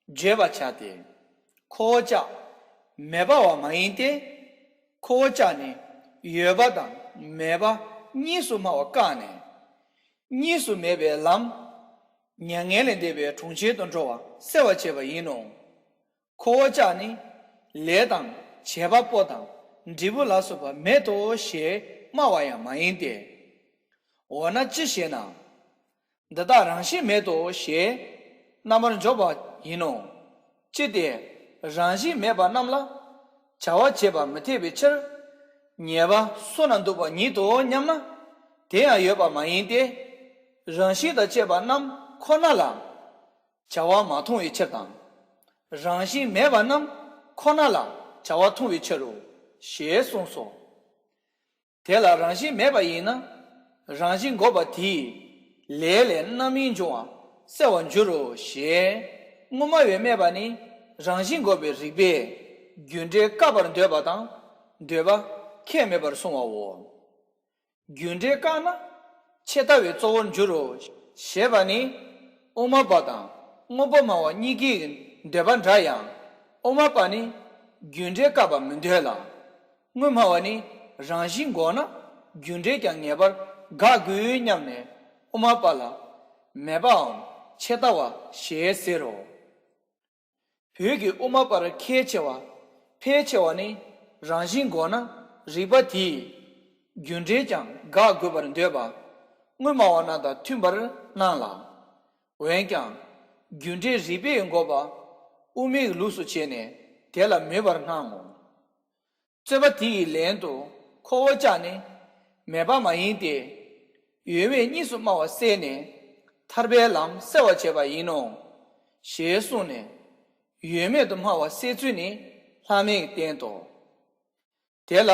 བརྗོད་པར་བྱ་སྟེ། ཁོ་བོ་ཅག་མེད་པ་བ་མ་ཡིན་ཏེ། ཁོ་བོ་ཅག་ནི་ཡོད་པ་དང་མེད་པ་གཉིས་སུ་སྨྲ་བ་བཀག་ནས། གཉིས་སུ་མེད་པའི་ལམ། མྱ་ངན་ལས་འདས་པའི་གྲོང་ཁྱེར་དུ་འགྲོ་བ་བསལ་བར་བྱེད་པ་ཡིན་ནོ། ཁོ་བོ་ཅག་ནི་ལས་དང་བྱེད་པ་པོ་དང་འབྲས་བུ་ལ་སོགས་པ་མེད་དོ་ཞེས་སྨྲ་བ་ཡང་མ་ཡིན་ཏེ། འོ་ན་ཅི་ཞེ་ན། འདི་དག་རང་བཞིན་མེད་དོ་ཞེས་རྣམ་པར་འཇོག་པ་ཡིན་ནོ། ཅི་སྟེ་རང་བཞིན་མེད་པ་རྣམས་ལ་བྱ་བ་བྱེད་པ་མི་འཐད་པའི་ཕྱིར། ཉེས་པ་སོ་ན་འདུག་པ་ཉིད་དོ་སྙམ་ན། དེ་ཡང་ཡོད་པ་མ་ཡིན་ཏེ། རང་བཞིན་དང་བཅས་པ་རྣམས་ཁོ་ན་ལ་བྱ་བ་མ་མཐོང་བའི་ཕྱིར་དང་། རང་བཞིན་མེད་པ་རྣམས་ཁོ་ན་ལ་བྱ་བ་མཐོང་བའི་ཕྱིར་རོ། ཞེས་གསུངས་སོ། དེ་ལ་རང་བཞིན་མེད་པ་ཡིན་ན། རང་བཞིན་འགོག་པ་དེས་ལས་ལས་རྣམ་སྨིན་འབྱུང་བ་བསལ་བར་འགྱུར་རོ་ཞེས་དངོས་སྨྲ་བས་སྨྲས་པ་ནི་རང་བཞིན་འགོག་པའི་རིགས་པས་རྒྱུ་འབྲས་བཀག་པར་འདོད་པ་དང་འདོད་པ་ཁས་མེད་པར་གསུངས་པའོ། རྒྱུ་འབྲས་བཀག་ན་ཆད་ལྟ་བའི་གཙོ་བོར་འགྱུར་རོ་ཞེས་པ་ནི་དབུ་མ་པ་དང་དངོས་པོ་སྨྲ་བ་གཉིས་ཀའི་འདོད་པ་འདྲ་ཡང་དབུ་མ་པ་ནི་རྒྱུ་འབྲས་བཀག་པ་མི་འདོད་ལ། དངོས་སྨྲ་བ་ནི་རང་བཞིན་འགོག་ན་རྒྱུ་འབྲས་ཀྱང་ངེས་པར་དགག་དགོས་སྙམ་ནས་དབུ་མ་པ་ལ་མེད་པའམ་ཆད་ལྟ་བ་ཞེས་ཟེར་རོ། བོད་ཀྱི་དབུ་མ་པར་ཁས་འཆེ་བ་ཕལ་ཆེ་བ་ནི་རང་བཞིན་འགོག་ན་རིགས་པ་དེས་རྒྱུ་འབྲས་ཀྱང་དགག་དགོས་པར་འདོད་པ། དངོས་སྨྲ་བ་རྣམས་དང་མཐུན་པར་སྣང་ལ། འོན་ཀྱང་རྒྱུ་འབྲས་རིགས་པས་འགོག་པ་དབུ་མའི་ལུགས་སུ་བྱས་ནས་དེ་ལ་མོས་པར་སྣང་ངོ་། རྩོད་པ་དེ་ཡི་ལན་དུ་ཁོ་བོ་ཅག་ནི་མེད་པ་མ་ཡིན་ཏེ། ཡོད་མེད་གཉིས་སུ་སྨྲ་བ་བསལ་ནས་ཐར་པའི་ལམ་བསལ་བར་བྱེད་པ་ཡིན་ནོ། ཞེས་གསུངས་ནས་ཡོད་མེད་དུ་སྨྲ་བ་བསལ་ཚུལ་ནི་ལྷག་མས་བསྟན་ཏོ། དེ་ལ་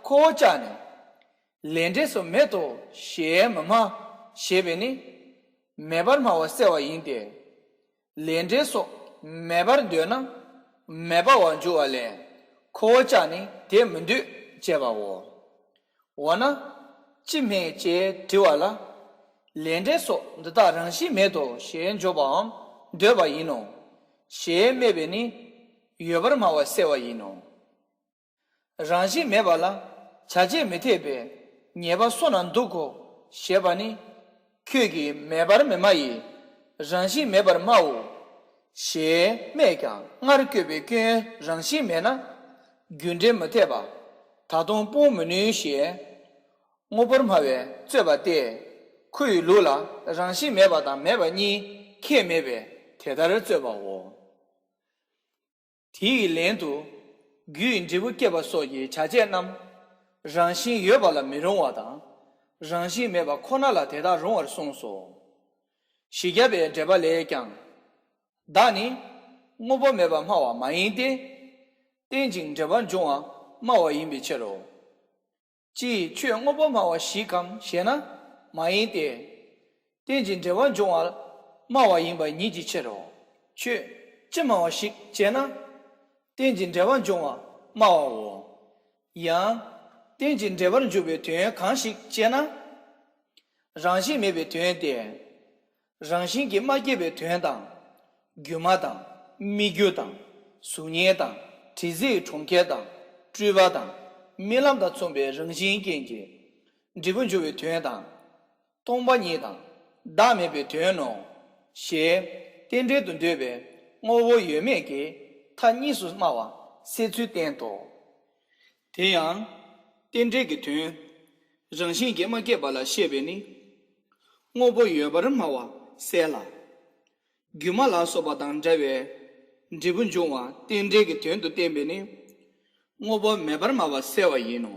ཁོ་བོ་ཅག་ནི་ལས་འབྲས་སོགས་མེད་དོ་ཞེས་མི་སྨྲ་ཞེས་པས་ནི་མེད་པར་སྨྲ་བ་བསལ་བ་ཡིན་ཏེ། ལས་འབྲས་སོགས་མེད་པར་འདོད་ན་མེད་པ་བ་འཇུག་པ་ལས་ཁོ་བོ་ཅག་ནི་དེ་མི་འདོད་ཅེས་པའོ། འོ་ན་ཅི་སྨྲས་ཅེས་དྲི་བ་ལ། ལས་འབྲས་སོགས་འདི་དག་རང་བཞིན་མེད་དོ་ཞེས་འཇོག་པའམ་འདོད་པ་ཡིན་ནོ། ཞེས་སྨྲས་པས་ནི་ཡོད་པར་སྨྲ་བ་བསལ་བ་ཡིན་ནོ། རང་བཞིན་མེད་པ་ལ་བྱ་བྱེད་མི་འཐད་པས་ཉེས་པ་སོ་ན་འདུག་གོ་ཞེས་པ་ནི། ཁྱོད་ཀྱིས་མེད་པར་མི་སྨྲ་ཡི། རང་བཞིན་མེད་པར་སྨྲའོ། ཞེས་སྨྲས་ཀྱང་སྔར་བཀོད་པའི་སྐྱོན་རང་བཞིན་མེད་ན། རྒྱུ་འབྲས་མི་འཐད་པ། ད་དུང་སྤོང་མི་ནུས་ཞེས། དངོས་པོར་སྨྲ་བས་རྩོད་པ་སྟེ། ཁོ་ཡི་ལུགས་ལ་རང་བཞིན་མེད་པ་དང་མེད་པ་གཉིས་ཁས་མེད་པས་དེ་ལྟར་རྩོད་པའོ། དེ་ཡི་ལན་དུ། རྒྱུ་ཡི་འབྲས་བུ་སྐྱེད་པ་སོགས་ཀྱི་བྱ་བྱེད་རྣམས། རང་བཞིན་ཡོད་པ་ལ་མི་རུང་བ་དང་། རང་བཞིན་མེད་པ་ཁོ་ན་ལ་དེ་དག་རུང་བར་གསུངས་སོ། བཞི་བརྒྱ་པའི་འགྲེལ་པ་ལས་ཀྱང་། བདག་ནི་དངོས་པོ་མེད་པར་སྨྲ་བ་མ་ཡིན་ཏེ། རྟེན་ཅིང་འབྲེལ་པར་འབྱུང་བར་སྨྲ་བ་ཡིན་པའི་ཕྱིར་རོ། ཅིའི་ཕྱིར་དངོས་པོ་སྨྲ་བ་ཞིག་གམ་ཞེ་ན། མ་ཡིན་ཏེ། རྟེན་ཅིང་འབྲེལ་པར་འབྱུང་བར་སྨྲ་བ་ཡིན་པ་ཉིད་ཀྱི་ཕྱིར་རོ། ཁྱོད་ཅི་སྨྲ་བ་ཞིག་ཅེ་ན། རྟེན་ཅིང་འབྲེལ་པར་འབྱུང་བར་སྨྲ་བའོ། ཡང་། རྟེན་ཅིང་འབྲེལ་པར་འབྱུང་བའི་དོན་གང་ཞིག་ཅེ་ན། རང་བཞིན་མེད་པའི་དོན་ཏེ། རང་བཞིན་གྱིས་མ་སྐྱེས་པའི་དོན་དང་། སྒྱུ་མ་དང་། སྨིག་རྒྱུ་དང་། གཟུགས་བརྙན་དང་། དྲི་ཟའི་གྲོང་ཁྱེར་དང་། སྤྲུལ་པ་དང་། རྨི་ལམ་དང་མཚུངས་པའི་རང་བཞིན་ཅན་གྱི་འབྲས་བུ་འབྱུང་བའི་དོན་དང་། སྟོང་པ་ཉིད་དང་བདག་མེད་པའི་དོན་ནོ། ཞེས་རྟེན་འབྲེལ་དུ་འདོད་པའི་དངོས་པོ་ཡོད་མེད་ཀྱི་མཐའ་གཉིས་སུ་སྨྲ་བ་བསལ་ཚུལ་བསྟན་ཏོ། དེ་ཡང་། རྟེན་འབྲེལ་གྱི་དོན། རང་བཞིན་གྱིས་མ་སྐྱེས་པ་ལ་བཤད་པས་ནི། དངོས་པོ་ཡོད་པར་སྨྲ་བ་བསལ་ལ། སྒྱུ་མ་ལ་སོགས་པ་དང་འདྲ་བའི་འབྲས་བུ་འབྱུང་བ་རྟེན་འབྲེལ་གྱི་དོན་དུ་བསྟན་པས་ནི། དངོས་པོ་མེད་པར་སྨྲ་བ་བསལ་བ་ཡིན་ནོ།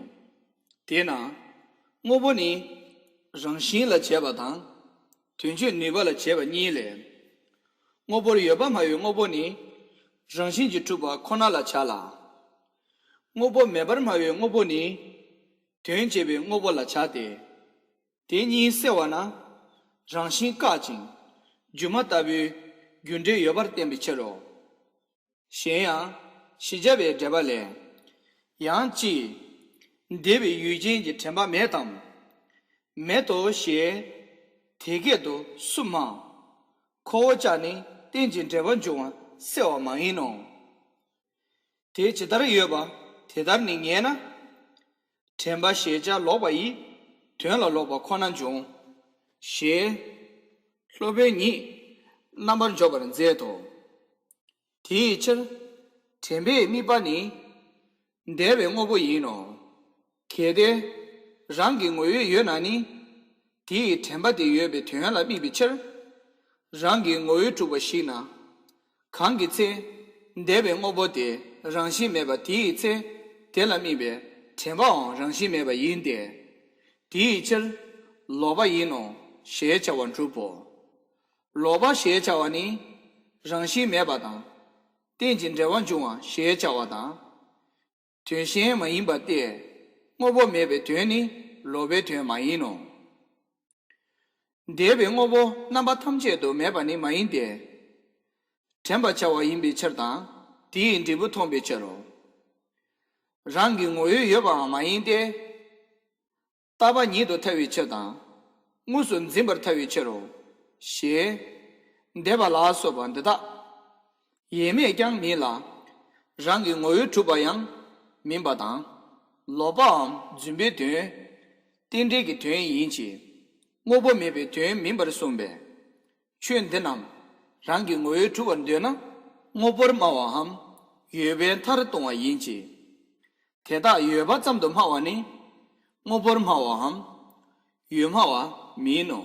དེས་ན། དངོས་པོ་ནི་རང་བཞིན་ལ་བྱས་པ་དང་། དོན་བྱེད་ནུས་པ་ལ་བྱས་པ་གཉིས་ལས། དངོས་པོར་ཡོད་པར་སྨྲ་བའི་དངོས་པོ་ནི་རང་བཞིན་གྱིས་གྲུབ་པ་ཁོ་ན་ལ་བྱ་ལ། དངོས་པོ་མེད་པར་སྨྲ་བའི་དངོས་པོ་ནི་དོན་བྱེད་པའི་དངོས་པོ་ལ་བྱ་སྟེ། དེ་གཉིས་བསྲེ་བ་ན་རང་བཞིན་བཀག་ཅིང་སྒྱུ་མ་ལྟ་བུའི་རྒྱུ་འབྲས་ཡོད་པར་བསྟན་པའི་ཕྱིར་རོ། གཞན་ཡང་། བཞི་བརྒྱ་པའི་འགྲེལ་པ་ལས། ཡང་ཅི། འདས་པའི་ཡུལ་ཅན་གྱི་དྲན་པ་མེད་དམ། མེད་དོ་ཞེས། དེ་སྐད་དུ་སུ་སྨྲ། ཁོ་བོ་ཅག་ནི་རྟེན་ཅིང་འབྲེལ་པར་འབྱུང་བ་སེལ་བ་མ་ཡིན་ནོ། དེ་ཇི་ལྟར་ཡོད་པ་དེ་ལྟར་ནི་ངེས་ན། དྲན་པ་ཞེས་བྱ་ལོག་པ་ཡི་དོན་ལ་ལོག་པ་ཁོ་ན་འབྱུང་། ཞེས་སློབ་དཔོན་ཉིད་རྣམ་པར་འཇོག་པར་མཛད་དོ། དེའི་ཕྱིར་དྲན་པའི་དམིགས་པ་ནི་འདས་པའི་དངོས་པོ་ཡིན་ནོ། གལ་ཏེ་རང་གི་ངོ་བོས་ཡོད་ན་ནི་དེ་ཡི་དྲན་པ་དེ་ཡོད་པའི་དོན་ལ་དམིགས་པའི་ཕྱིར། རང་གི་ངོ་བོས་གྲུབ་པ་ཞིག་ན། གང་གི་ཚེ་འདས་པའི་དངོས་པོ་དེ་རང་བཞིན་མེད་པ་དེ་ཡི་ཚེ་དེ་ལ་དམིགས་པའི་དྲན་པའང་རང་བཞིན་མེད་པ་ཡིན་ཏེ། དེ་ཡི་ཕྱིར་ལོག་པ་ཡིན་ནོ་ཞེས་བྱ་བ་འགྲུབ་བོ། ལོག་པ་ཞེས་བྱ་བ་ནི་རང་བཞིན་མེད་པ་དང་། རྟེན་ཅིང་འབྲེལ་བར་འབྱུང་བ་ཞེས་བྱ་བ་དང་། དོན་གཞན་མ་ཡིན་པ་སྟེ། དངོས་པོ་མེད་པའི་དོན་ནི་ལོག་པའི་དོན་མ་ཡིན་ནོ། འདས་པའི་དངོས་པོ་རྣམ་པ་ཐམས་ཅད་དུ་མེད་པ་ནི་མ་ཡིན་ཏེ། དྲན་པར་བྱ་བ་ཡིན་པའི་ཕྱིར་དང་དེའི་འབྲས་བུ་མཐོང་བའི་ཕྱིར་རོ། རང་གི་ངོ་བོས་ཡོད་པའང་མ་ཡིན་ཏེ། རྟག་པ་ཉིད་དུ་ཐལ་བའི་ཕྱིར་དང་། དངོས་སུ་འཛིན་པར་ཐལ་བའི་ཕྱིར་རོ། ཞེས་འདས་པ་ལ་སོགས་པ་འདི་དག་ཡེངས་མེད་ཀྱང་མིན་ལ། རང་གི་ངོ་བོས་གྲུབ་པ་ཡང་མིན་པ་དང་། ལོག་པའམ་རྫུན་པའི་དོན། རྟེན་འབྲེལ་གྱི་དོན་ཡིན་གྱི། དངོས་པོ་མེད་པའི་དོན་མིན་པར་གསུངས་པས། ཆོས་འདི་རྣམས་རང་གི་ངོ་བོས་གྲུབ་པར་འདོད་ན་དངོས་པོར་སྨྲ་བའམ་ཡོད་པའི་མཐར་ལྟུང་བ་ཡིན་གྱི། དེ་དག་ཡོད་པ་ཙམ་དུ་སྨྲ་བ་ནི་དངོས་པོར་སྨྲ་བའམ་ཡོད་སྨྲ་བ་མིན་ནོ།